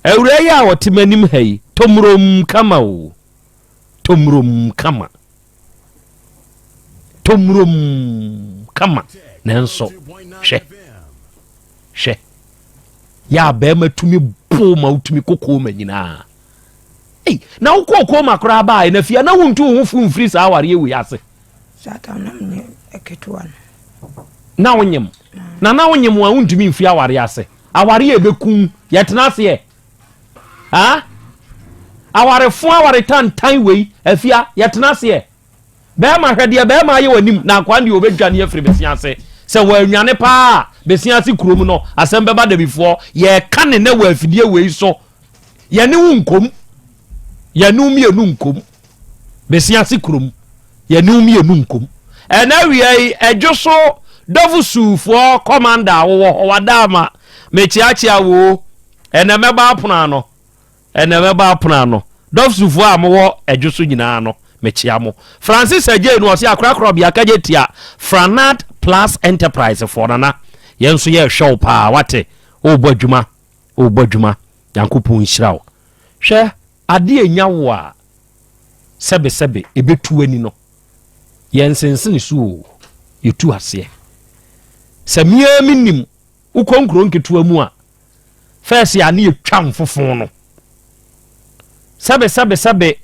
awura yi a ɔte m'anim ha yi tomurom kama o tomurom kama tomurom kama nanso hwɛ hwɛ yɛ a bɛrima tumi bo ma wotumi kɔ kooma nyinaa ei na wokɔɔ kooma koraa baa na fia na wontu wo ho fo mfiri saa awareɛ wei ase. Saa tam na menyɛ ketewa no. Na wonyem na na wonyem a wontumi mfiri awareɛ ase awareɛ ɛbɛkum yɛtena aseɛ ha awarefo aware tantan wei afia yɛtena aseɛ bɛrima hwɛ deɛ bɛrima ayɛ w'anim na akoa deɛ ɔbɛdwane afiri bɛsi ase sɛ wɔanwane paa bɛsi ase kurom no asɛm bɛba dabifoɔ yɛka ne nɛ wɔ afidie wei so yɛne wo nkom yɛne wo mmienu nkom bɛsi ase kurom yɛne wo mmienu nkom ɛna awia yi ɛdwo so dɔfo suufoɔ kɔmanda a wowɔ hɔ wada ama mekyeakyea wo ɛnɛ mɛba apono ano ɛnɛ mɛba apono ano dɔfo suufoɔ a mowɔ ɛdwo so nyinaa no mekyea mo Francis Agye no ɔse akorakorɔ bea kagye tia Franad Plus Enterprise foɔ nana yɛn nso yɛrehwɛ wo paa wate wobɔ adwuma wobɔ adwuma Nyankopɔn nhyira wo hwɛ adeɛ nya wo a sɛbesɛbe ɛbɛtu ani no yɛnsensene so o yɛtu aseɛ sɛ mmea mi nim wokɔ nkuro nketewa mu a fɛɛse a ne yɛtwa mfofo no sɛbe sɛbe sɛbe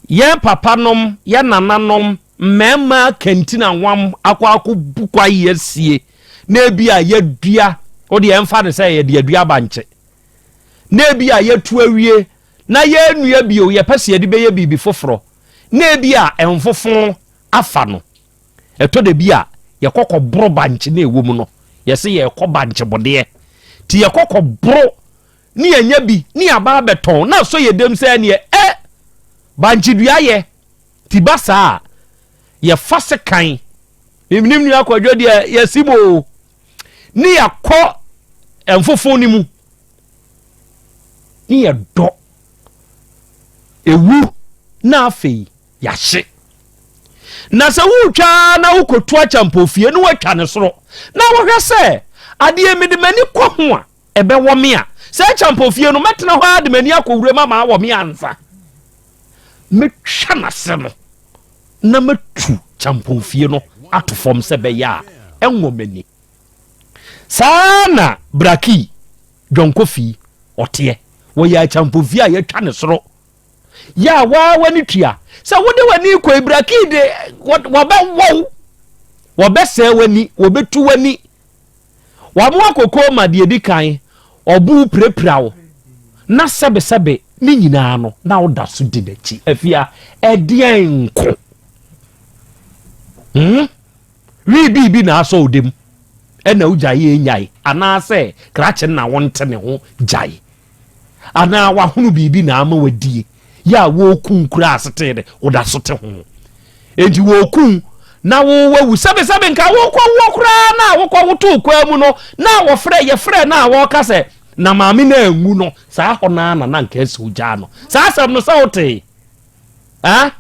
yɛn papa nom yɛn nananom mmarima kantina wam akɔ akɔ bu kwae asie na ebi a yɛdua wode yɛmfa no sɛ yɛde adua bankye na ebi a yɛtu awie na yɛnnua bio yɛpɛ sɛ yɛde bɛyɛ biribi foforɔ na ebi a mfofo afa no ɛtɔ da bi a yɛkɔkɔ boro bankye na ɛwɔ mu no yɛsɛ yɛkɔ bankye bodeɛ nti yɛkɔkɔ boro ne yɛnya bi ne yɛaba abɛtɔn na asɔ yɛ dɛm sɛ neɛ ɛ bankye dua yɛ ti ba saa a yɛfa sekan menim nua akwadwo deɛ yɛsi mo o ne yɛakɔ mfofo no mu ne yɛdɔ ewu na afei yɛahye na sɛ wotwa na wokɔtu akyɛmpɔfie ne woatwa ne soro na wohwɛ sɛ adeɛ mede m'ani kɔ ho a ɛbɛwɔ me a sɛ akyɛmpɔfie no mɛtena hɔ a de m'ani akɔ wuram ama awɔ me ansa mɛtwa n'ase no na mɛtu kyampɔnfie no ato fam sɛ bɛyɛ a ɛnwɔ m'ani saa na braki dwɔnkɔfii ɔteɛ wɔyɛ akyɛmpɔnfie a yɛtwa ne soro yɛ a waa w'ani tua sɛ wode w'ani kɔ ibraki de wɔbɛwɔw wɔbɛsɛe w'ani wɔbɛtu w'ani wɔn akoko ma deɛ di kan ɔbo pirapira wo na sɛbesɛbe ne nyinaa no na woda so di n'akyi afia ɛdeɛn nko hmm? Wii biribi na asɔ wo dem ɛna wogyae ɛnyae anaasɛ krakye na wonte ne ho gyae anaa wahono biribi na ama wadie yɛ a wɔku kura asetee de woda so te ho enti wɔku na wowawu sɛbesɛbe nka wokɔ wɔ koraa na wokɔ wotoo kwaa mu no na wɔfrɛ yɛfrɛ na wɔka sɛ na maame no anwu no saa hɔ naa na na nka asi wogyaa no saa asɛm no sɛ wotee ah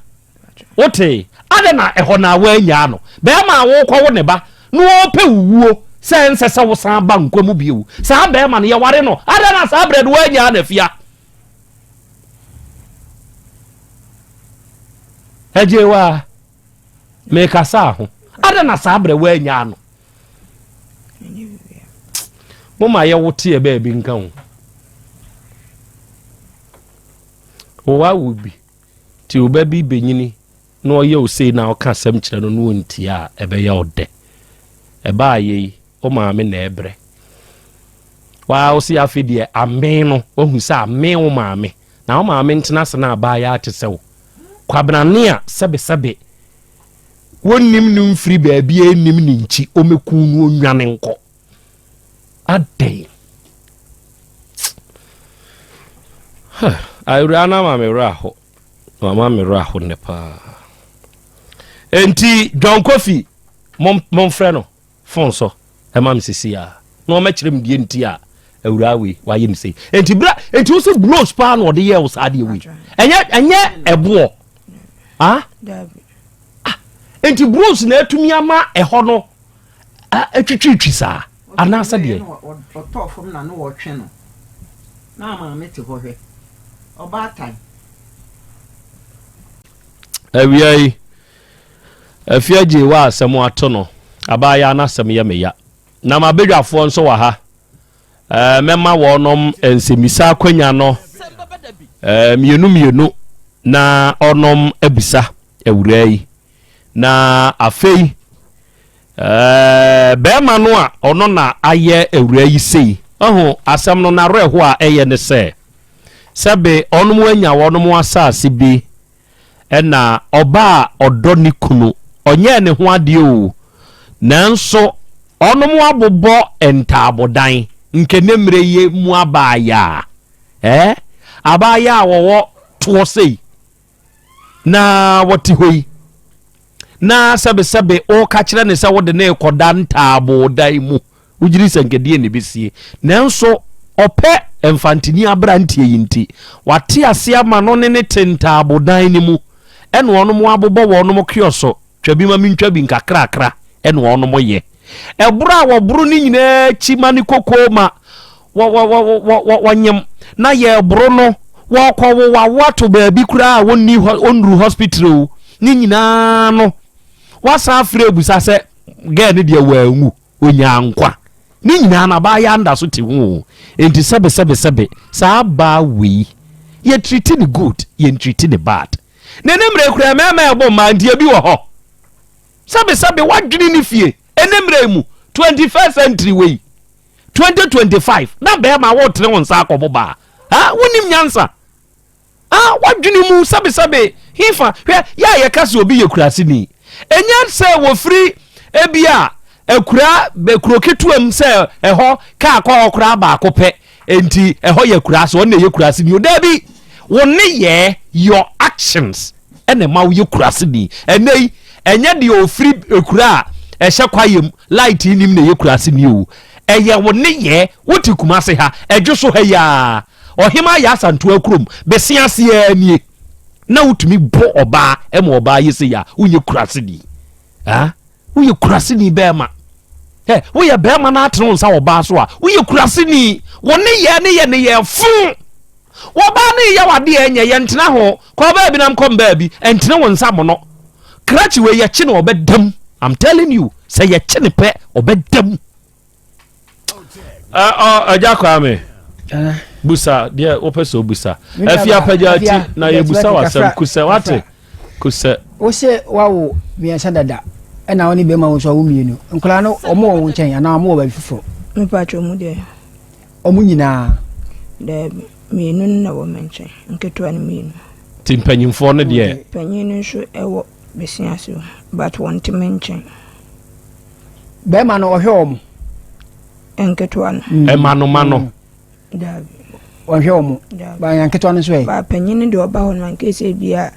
wotee adɛn na ɛhɔ na woanyaa no bɛrima a wokɔ wo ne ba na wɔpɛ wuwuo sɛ ɛnsɛ sɛ wosan ba nkwa mu bio saa bɛrima no yɛware no adɛn na saa berɛ no woanyaa no afia agye wa mekasa ho adɛn na saa berɛ woanyaa no moma yɛwo teɛ baabi nka ho wɔwɔ awo bi nti wo ba bi bɛnyini na ɔyɛ wo sei na ɔka asɛm kyerɛ no na ɔntie a ɛbɛyɛ ɔdɛ ɛbaa yei wo maame na ɛbrɛ waa wo se afei deɛ amee no wahu sɛ amee wo maame. Na wo maame ntena ase na abaayaa te sɛ wo. Kwabenane a sɛbesɛbe wɔnnim no mfiri baabi a ɛnnim ne nkyi, ɔmmɛku no ɔnnwane nkɔ. Adɛn? Awuraa no ama me werɛ aho. Wama me werɛ aho nnɛ paa. Enti John Kofi, momfrɛ no fon so ɛma me sisi a na ɔmɛkyerɛ me deɛ nti a awuraa wei wayɛ me sei. Enti bra, enti wo sɛ blows paa na ɔde yɛɛ wo saa deɛ wei. Ɛnyɛ ɛnyɛ ɛboɔ. Ah? Ah, enti blows na atumi ama ɛhɔ no atwitwitwi saa anaasɛ deɛ. Ɔtɔɔ fam na ne wɔtwe no na maame te hɔ hwɛ ɔbaatan. Awia yi, Afia gyee wɔ asɛm ato no, abaayaa no asɛm yɛ me ya. Na m'abadwafoɔ nso wɔ ha. Ɛɛ, mɛma wɔnom nsɛmmisa akwanya no ɛɛ, mmienu mmienu na ɔnom abisa awuraa yi. Na afei, ɛɛ, bɛrima no a ɔno na ayɛ awuraa yi sei, ɔho asɛm no n'awerɛhoɔ a ɛyɛ ne sɛ, sɛbe ɔnom anya wɔnom asase bi Ɛna ɔbaa a ɔdɔ ne kunu, ɔnyɛɛ ne ho adeɛ oo, nanso ɔnom abobɔ ntaabodan, nkɛ ne mmerɛ yi mu abaayaa, ɛɛ, abaayaa a wɔwɔ toɔ sei, na wɔte hɔ yi, na sɛbesɛbe woka kyerɛ ne sɛ wode ne rekɔda ntaabodan mu. Wogye di sɛ anka deɛn na ɛbɛsie? Nanso ɔpɛ Mfantini aberanteɛ yi nti, wate aseɛ ama no ne ne te ntaabodan no mu, ɛna wɔnom abobɔ wɔnom kiɔso, twa bi ma mentwa bi nkakrakra ɛna wɔnom yɛ. Ɛboro a wɔboro no nyinaa akyi ma ne kokoo ma wɔ wɔ wɔ wɔ wɔ wɔnyem na yɛboro no wɔkɔ wowawo ato baabi koraa a wɔnni hɔ ɔnnuru hospital o ne nyinaa no wasan afrɛ abusa sɛ gɛɛ no deɛ wɔanwu. Onyaa nkwa. Ne nyinaa no abaayaa no da so te ho o. Enti sɛbe sɛbe sɛbe saa baa wei yɛ treat no good yɛn treat no bad. Na ɛnɛ mmerɛ yi koraa mmarima ɛbɔ mmaa nti ebi wɔ hɔ. Sɛbe sɛbe wadwene ne fie ɛnɛ mmerɛ yi mu 21st century wei 2025 na bɛrima wotene wo nsa akɔbɔ baa. Ha wonim nyansa. Ah, w'adwene mu sɛbesɛbe hefa? Hwɛ, yɛ a yɛka sɛ obi yɛ kuraseni, ɛnyɛ sɛ wɔfiri ebi a akura kuro ketewa mu sɛ ɛhɔ kaa kɔ hɔ koraa baako pɛ, enti ɛhɔ yɛ kurase, ɔno na ɛyɛ kuraseni o. Daabi, wo nneyɛɛ, your actions, ɛna ɛma woyɛ kuraseni. Ɛnnɛ yi, ɛnyɛ deɛ ɔfiri akura a ɛhyɛ kwaeɛ mu, light nnim na ɛyɛ kuraseni o. Ɛyɛ wo nneyɛɛ, wote Kumase ha, ɛdwo so ha yi ara, Ɔhemaa yɛ Asantewa kurom bese ase ara nie na wotumi bɔ ɔbaa ma ɔbaa yɛ sei a wonyɛ kuraseni. Ah, woyɛ kuraseni bɛrima. Ɛ woyɛ bɛrima na atene wo nsa ɔbaa so a woyɛ kuraseni. Wo ne yɛ ne yɛ ne yɛ fo. Wɔbaa ne yɛ wadeɛ ɛnyɛ yɛ ntena ho. Kɔ baabi na nkɔ baabi ɛntene wo nsa mono. Krakye wei yɛkye no ɔbɛdam. I'm telling you sɛ yɛkye ne pɛ ɔbɛdam. Agya Kwame, busa deɛ wopɛ sɛ obusa. Afi apagya ti na yɛbusa w'asɛm kusɛ wate kusɛ. Wose wawo mmiɛnsa dada ɛna wo ne bɛrima wo nso awo mmienu. Nkwadaa no wɔn wɔ wo nkyɛn anaa wɔn wɔ baabi foforɔ? Mepatwa mu deɛ. Wɔn nyinaa? Daabi, mmienu no na wɔ me nkyɛn, nketewa no mmienu. Ti mpanyinfoɔ no deɛ? Panyin no nso ɛwɔ besia so but wɔn te me nkyɛn. Bɛrima no ɔhwɛ wɔn. Nketewa no. Ɛma no ma no. Daabi. Ɔhwɛ wɔn. Daabi. Ba nketewa no nso ɛ. Ba panyin no deɛ ɔba hɔ no anka sɛ bi a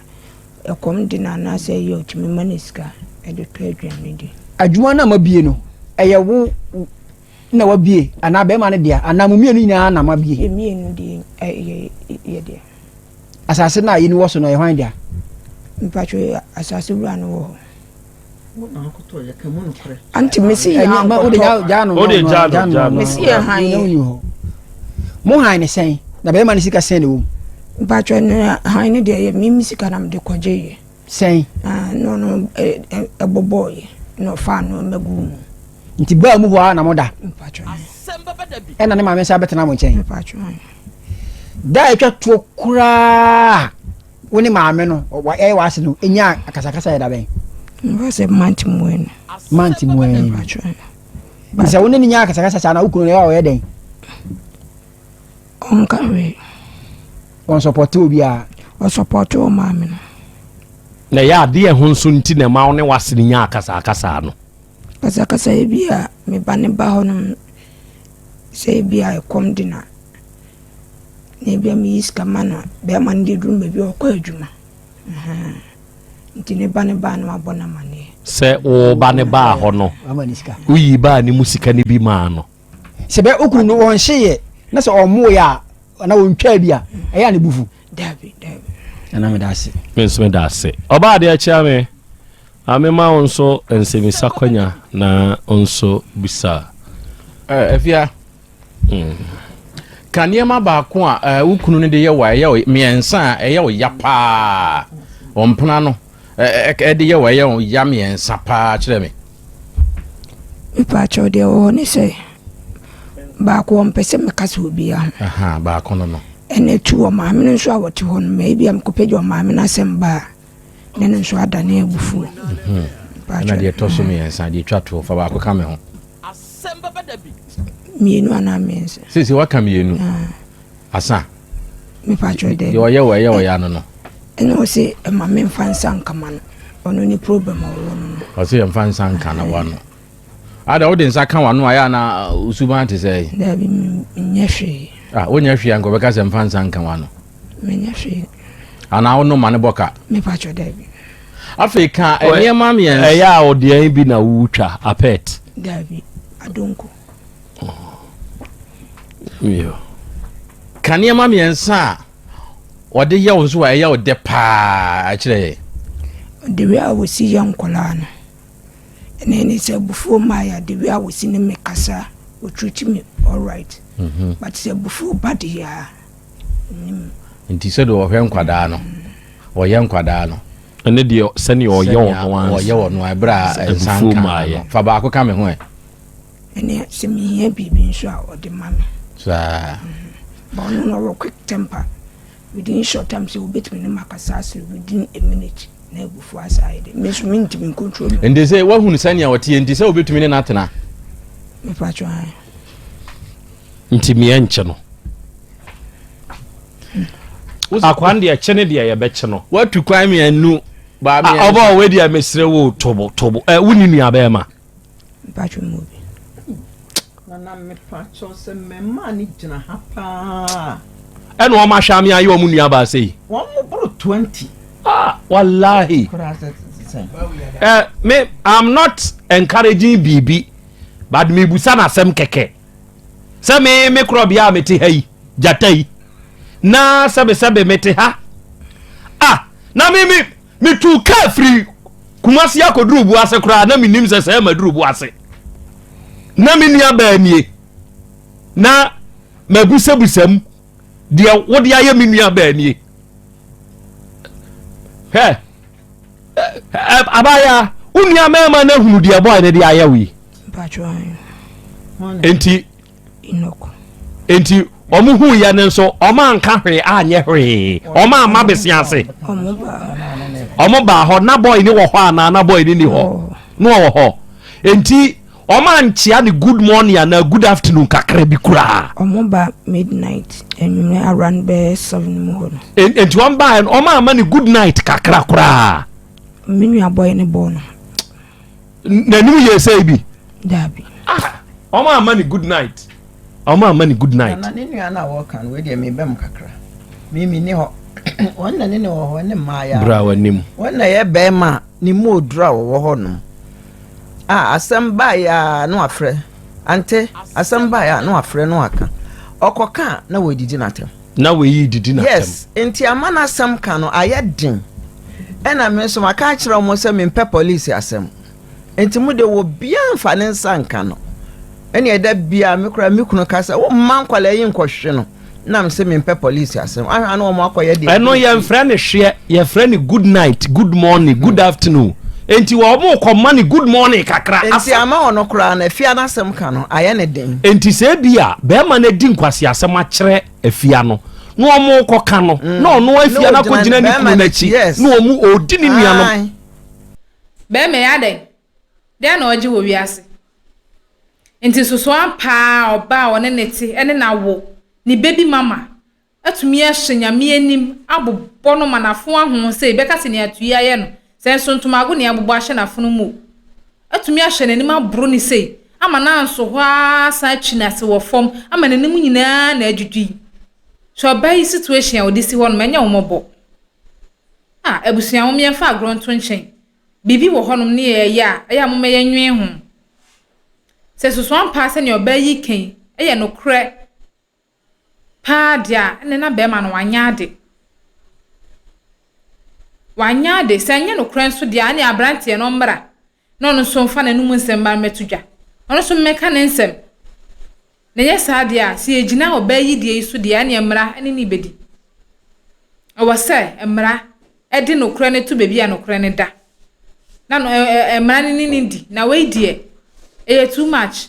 ɛkɔm de no anaasɛ ɛyɛ ɔtumi ma no sika ɛde tɔ aduane di. Adwuma no a mabie no ɛyɛ wo na wabie anaa bɛrima no dea anaa mo mmienu nyinaa na mabie? Yɛ mmienu deɛ ɛyɛ yɛ deɛ. Asase no a yɛni wɔ so no ɛyɛ hwan dea? Mpatwo asase wura no wɔ hɔ. Anti mesi yɛ ankɔtɔ. Wode gya no gya no. Mesi yɛ han yɛ. Mo han ne sɛn na bɛrima ne sika sɛn na ɛwɔ mu? Mpatwo ne han ne deɛ yɛ mimi sika na mede kɔgye yɛ. Sɛn? Na ɔno ɛbobɔɔ yɛ na ɔfaa nneɛma guu mu. Nti baa mu hɔ ara na moda? Mpatwo. Ɛna ne maame nsa bɛtena mo nkyɛn? Mpatwo. Da a ɛtwa toɔ koraa wo ne maame no ɛyɛ w'ase no ɛnya akasakasa yɛ da bɛn? Mfa sɛ mante mu no. Mante mu no. Nti sɛ wo ne ne nya akasakasa saa na wo kunu no ɛyɛ a ɔyɛ dɛn? Ɔnka hwee. Ɔnsɔpɔte obiara. Ɔsɔpɔte wo maame no. Na ɛyɛ adeɛ ho nso nti na ɛma wo ne w'ase no nya akasakasa no. Kasakasa ebi a me ba ne ba hɔ nom sɛ ebi a ɛkɔm de na na ebi a meyi sika ma no a bɛrima no de duru baabi a ɔkɔ adwuma. Nti ne ba ne baa no abɔ no amaneɛ. Sɛ wo ba ne baa hɔ no woyi baa ne mu sika no bi maa no. Sɛ bɛ okunu no wɔnhyeeɛ na sɛ ɔmmoeɛ a anaa ɔntwaa bi a ɛyɛ a ne bo fu. Dabi dabi. Nana meda ase. Me nso meda ase. Ɔbaa adeɛ kyea me. Maame ma wo nso nsɛmisa kwanya na nso bisa. Eh, Afia. Mm. Ka nneɛma baako a eh, wo kunu no de yɛ wo a ɛyɛ wo mmiɛnsa a ɛyɛ wo ya paa. Ɔmpena no ɛde yɛ wo ɛyɛ wo ya mmiɛnsa paa kyerɛ me. Mepaakyɛw deɛ ɛwɔ hɔ ne sɛ baako ɔmpɛ sɛ mekasa obiara ho. Aha, baako no no. Ɛna tu wɔ maame no nso a wɔte hɔ no ma ebi a mekɔpɛgya ɔmaame no asɛm ba a ne no nso adane abufuo. Mhm. Ɛna deɛ ɛtɔ so mmiɛnsa deɛ ɛtwa toɔ fa baako ka me ho. Mmienu anaa mmiɛnsa. Sisi waka mmienu. Ah. Asa. Mepaakyɛw dɛ. Deɛ ɔyɛ wɔ ɛyɛ ɔyɛ ano no. Ɛna ɔse ɛma me nfa nsa nka ma no ɔno ne problem a ɔwɔ no no. Ɔse yɛmfa nsa nka na wano. Ada wode nsa ka wano ayɛ ana osuban te sɛ. Daabi menyɛ hwee. Ah wonyɛ hwee anka ɔbɛka sɛ mfa nsa nka wano. Menyɛ hwee. Anaa wonom ma ne bɔ ka. Mepaakyɛw daabi. Afei ka nneɛma mmiɛnsa. Ɛyɛ a ɔdeɛn bi na wotwa apɛt. Daabi adonko. Ka nneɛma mmiɛnsa a wɔde yɛ wo nso a ɛyɛ wo dɛ paa kyerɛ yɛn. The way a wɔsi yɛ nkwadaa no, ɛna ɛne sɛ abufuo mmaa yɛ the way a wɔsi ne me kasa, wɔtreat me alright. Mm-hmm. But sɛ abufuo ba de yɛ a, nim. Nti sɛdeɛ ɔhwɛ nkwadaa no, ɔyɛ nkwadaa no. Ɛne deɛ sɛdeɛ ɔyɛ ɔno ansa. Ɔyɛ ɔno ɛberɛ a nsa nka no. Fa baako ka me ho ɛ. Ɛne sɛ mehia biribi nso a ɔde ma me. Saa. But ɔno no ɔwɔ quick temper. Within short time sɛ wobɛtumi ne makasa asere within a minute na abufuo asa ayɛ dɛ. Me nso mentumi ncontrol me. Nti sɛ woahunu sɛnea ɔteɛ nti sɛ wobɛtumi ne no atena? Mepatwo ae. Nti meɛ nkye no. Akwan deɛ kye ne deɛ yɛbɛkye no. Woatu kwan mmienu baa mmiɛnsa. Ɔbɔ wei deɛ mesrɛ wo tobo tobo. Ɛ wonni nua bɛrima? Mpatsɔ mu bi. Nana mepatsɔ sɛ mmɛmaa no gyina ha paa. Ɛna wɔn ahwɛ ame ayɛ wɔn nua baa sei. Wɔn mo boro 20. Ah walahi. Eh, me I'm not encouraging biribi but mebusa n'asɛm kɛkɛ sɛ me me korɔbea a mete ha yi gyata yi na sɛbesɛbe mete ha ah na me me Metuu kaa firi Kumasi akɔduru Buase koraa na menim sɛ sɛ maduru Buase. Na me nua baa nie na mabusabusa mu deɛ wode ayɛ me nua baa nie. Hɛ abaayaa wo nua mmarima no ahunu deɛ bɔɔ ne de ayɛ wo yi. Nti Enoch. Enti wɔn hu yɛ no nso wɔn anka hwee anyɛ hwee wɔn amma bese ase wɔn baa hɔ na boy ni wɔ hɔ anaa na boy ni ni hɔ na ɔwɔ hɔ enti wɔn ankyea ne good morning anaa good afternoon kakra bi koraa. Wɔn ba midnight enyimire around bɛyɛ seven mu hɔ no. Enti wɔn baa wɔn amma ne good night kakra koraa. Me nua boy ne bɔɔ no. N'anim yɛ sɛ bi. Daabi. Ah, wɔn ama ne good night. Wɔn ama ne good night. Na ne nua na wɔka no wei deɛ mebɛ mu kakra. Mimi ni hɔ. Wɔn na ne ne wɔ hɔ ne mmaa ya. Bra w'anim. Wɔn na yɛ bɛrima a ne mu oduru a wɔwɔ hɔ nom. A asɛm baeɛ a na wafrɛ. Ante asɛm baeɛ a na wafrɛ na waka. Ɔkɔka a na wɔadidi n'atɛm. Na wei redidi n'atɛm. Yes, nti ama n'asɛm ka no ayɛ den. Ɛna me nso maka akyerɛ wɔn sɛ mempɛ police asɛm. Nti mo deɛ obiara mfa ne nsa nka no. Ɛne ɛda biara me koraa me kunu ka sɛ womma nkwadaa yi nkɔhwe no. Na me sɛ mempɛ police asɛm. Ahwɛ ano wɔn akɔyɛ deɛ. Ɛno yɛmfrɛ no hweɛ, yɛfrɛ no good night, good morning, good afternoon. Nti wɔn kɔma no good morning kakra. Nti ama ɔno koraa no afia n'asɛm ka no ayɛ ne den. Nti sɛ ebi a bɛrima no adi nkwaseasɛm akyerɛ afia no na wɔn kɔka no mm. na ɔno afia no akɔgyina ne kunu n'akyi na wɔn ɔdi ne nuanom. Bɛrima yi adɛn? Dɛn na ɔgye wɔ wiase? Nti soso ampa ara ɔbaa a ɔne ne te ne no awo ne baby mama. atumi ahyɛ Nyame anim abobɔ no ma n'afono ahon sei, bɛka sɛ nea Atui ayɛ no, sɛ nso ntomago na yɛabobɔ ahyɛ n'afono mu o. Atumi ahyɛ n'anim aboro no sei, ama no anso hɔ ara asan atwi no ase wɔ fam ama n'anim nyinaa na adwidwi. Hwɛ ɔbaa yi situation a ɔde si hɔ nom, ɛnyɛ wo mmɔbɔ. Ah, abusua mom yɛmfa agorɔ nto nkyɛn. Biribi wɔ hɔnom ne yɛyɛ a, ɛyɛ a momma yɛnnwen ho. Sɛ susu ampa sɛ nea ɔbaa yi reka yi yɛ nokorɛ paa deɛ a, ɛnneɛ na barima no wanyɛ ade. Wanyɛ ade. Sɛ ɛnyɛ nokorɛ nso deɛ a, ɛnneɛ aberanteɛ no ɔmmra na ɔno nso mfa n'anom nsɛm mma mmɛto dwa. Ɔno nso mmɛka ne nsɛm. Na ɛnyɛ saa deɛ a, sɛ yɛgyina ɔbaa yi deɛ yi so deɛ a, ɛnneɛ mmara ne no bɛdi. Ɛwɔ sɛ mmara de nokorɛ no to baabi a nokorɛ no da. Na no, ɛ, ɛ, mmara no ne no di. Na wei deɛ, ɛyɛ too much.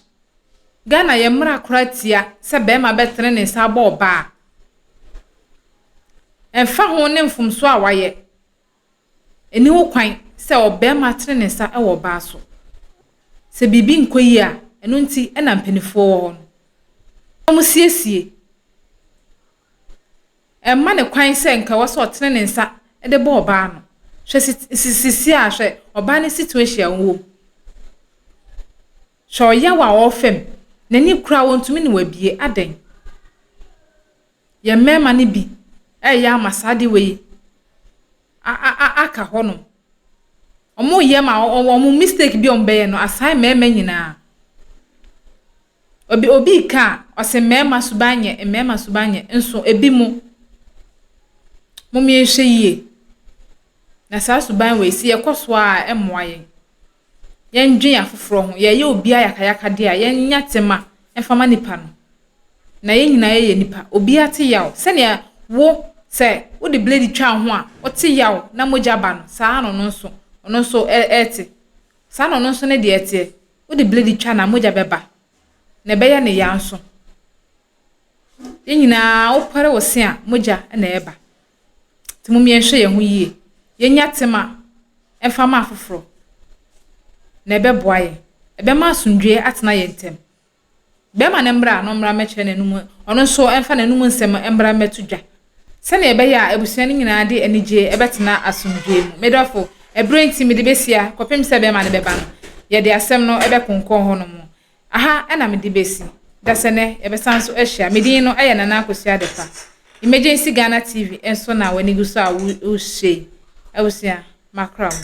Ghana yɛ mmara koraa tia sɛ barima bɛtene ne nsa abɔ ɔbaa. Ɛmfa ho ne mfomsoɔ a wayɛ. Ɛnni ho kwan sɛ ɔbarima tene ne nsa wɔ ɔbaa so. Sɛ biribi nkɔ yie a, ɛno nti na mpanimfoɔ wɔ hɔ no. Wɔsiesie. Ɛmma no kwan sɛ nka ɛwɔ sɛ ɔtene ne nsa de bɔ ɔbaa no. Hwɛ sisi a hwɛ ɔbaa no situation a ɔwɔ mu. Hwɛ ɔyaw a ɔrefa mu. N'ani koraa ɔntumi ne wabue. Adɛn? Yɛn mmarima no bi reyɛ ama saa ade wei aka hɔnom. Wɔreyɛ ma wɔn mistake bi a wɔbɛyɛ no asan mmarima nyinaa. Obi obi reka a, ɔse mmarima suban nyɛ, mmarima suban nyɛ, nso ebi mo, mom yɛnhwɛ yie. Na saa suban wei, sɛ yɛkɔ so a ɛmmoa yɛn. Yɛndwen afoforɔ ho, yɛyɛ obiara yakayakadeɛ a, yɛnya tema mfa ma nipa no. Na yɛn nyinaa yɛyɛ nipa, obiara te yaw. Sɛnea wo, sɛ wode blade twa wo ho a, wote yaw na mogya ba no, saa ara na ɔno nso, ɔno nso ɛte. Saa na ɔno nso ne deɛ teɛ. Wode blade twa no a, mogya bɛba, na ɛbɛyɛ no ya nso. Yɛn nyinaa, wopɔre wo se a, mogya na ɛba. Nti mom yɛnhwɛ yɛn ho yie. Yɛnya tema mfa ma afoforɔ, na ɛbɛboa yɛn. Ɛbɛma asomdwoeɛ atena yɛn ntam. Bɛrima no mmra na ɔmmra mmɛkyerɛ n'anom, ɔno nso mfa n'anom nsɛm mmra mmɛto dwa, sɛnea ɛbɛyɛ a abusua no nyinaa de anigye bɛtena asomdwoe mu. Me dɔfo, ɛberɛ nti mede bɛsia, kɔpem sɛ bɛrima no bɛba no, yɛde asɛm no bɛkonkɔn hɔnom. Aha na mede bɛsi. Dasɛnɛ, yɛbɛsan nso ahyia. Me din no yɛ Nana Akosua Adepa. Emergency Ghana TV nso na w'ani gu so a wohwɛ yi. Abusua, makra mo.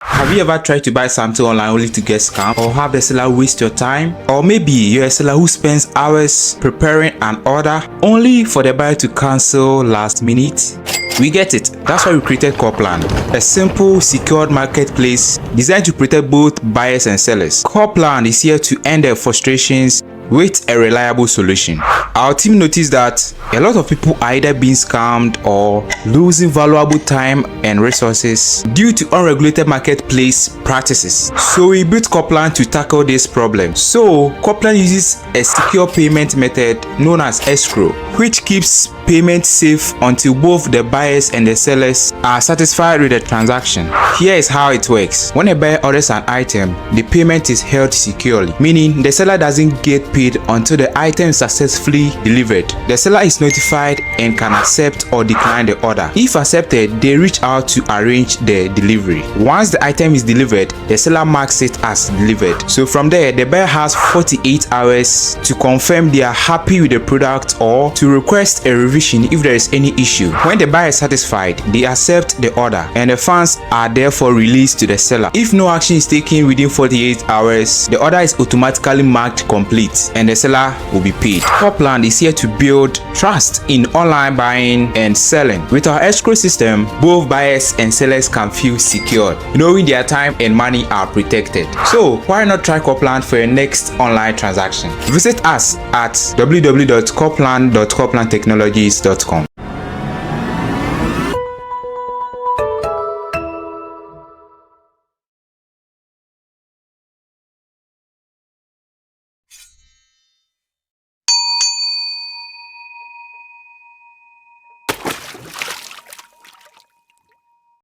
Have you ever tried to buy something online only to get scammed or have the seller waste your time? Or maybe you're a seller who spends hours preparing an order only for the buyer to cancel last minute? We get it. That's why we created Coplan, a simple, secured marketplace designed to protect both buyers and sellers. Coplan is here to end their frustrations with a reliable solution. Our team noticed that a lot of people are either being scammed or losing valuable time and resources due to unregulated marketplace practices. So we built Coplan to tackle this problem. So Coplan uses a secure payment method known as escrow, which keeps payment safe until both the buyers and the sellers are satisfied with the transaction. Here is how it works. When a buyer orders an item, the payment is held securely, meaning the seller doesn't get paid until the item is successfully delivered. The seller is notified and can accept or decline the order. If accepted, they reach out to arrange the delivery. Once the item is delivered, the seller marks it as delivered. So from there, the buyer has 48 hours to confirm they are happy with the product or to request a revision if there is any issue. When the buyer is satisfied, they accept the order and the funds are therefore released to the seller. If no action is taken within 48 hours, the order is automatically marked complete and the seller will be paid. Copland is here to build trust in online buying and selling. With our escrow system, both buyers and sellers can feel secured, knowing their time and money are protected. So why not try Copland for your next online transaction? Visit us at www.copland.coplandtechnologies.com.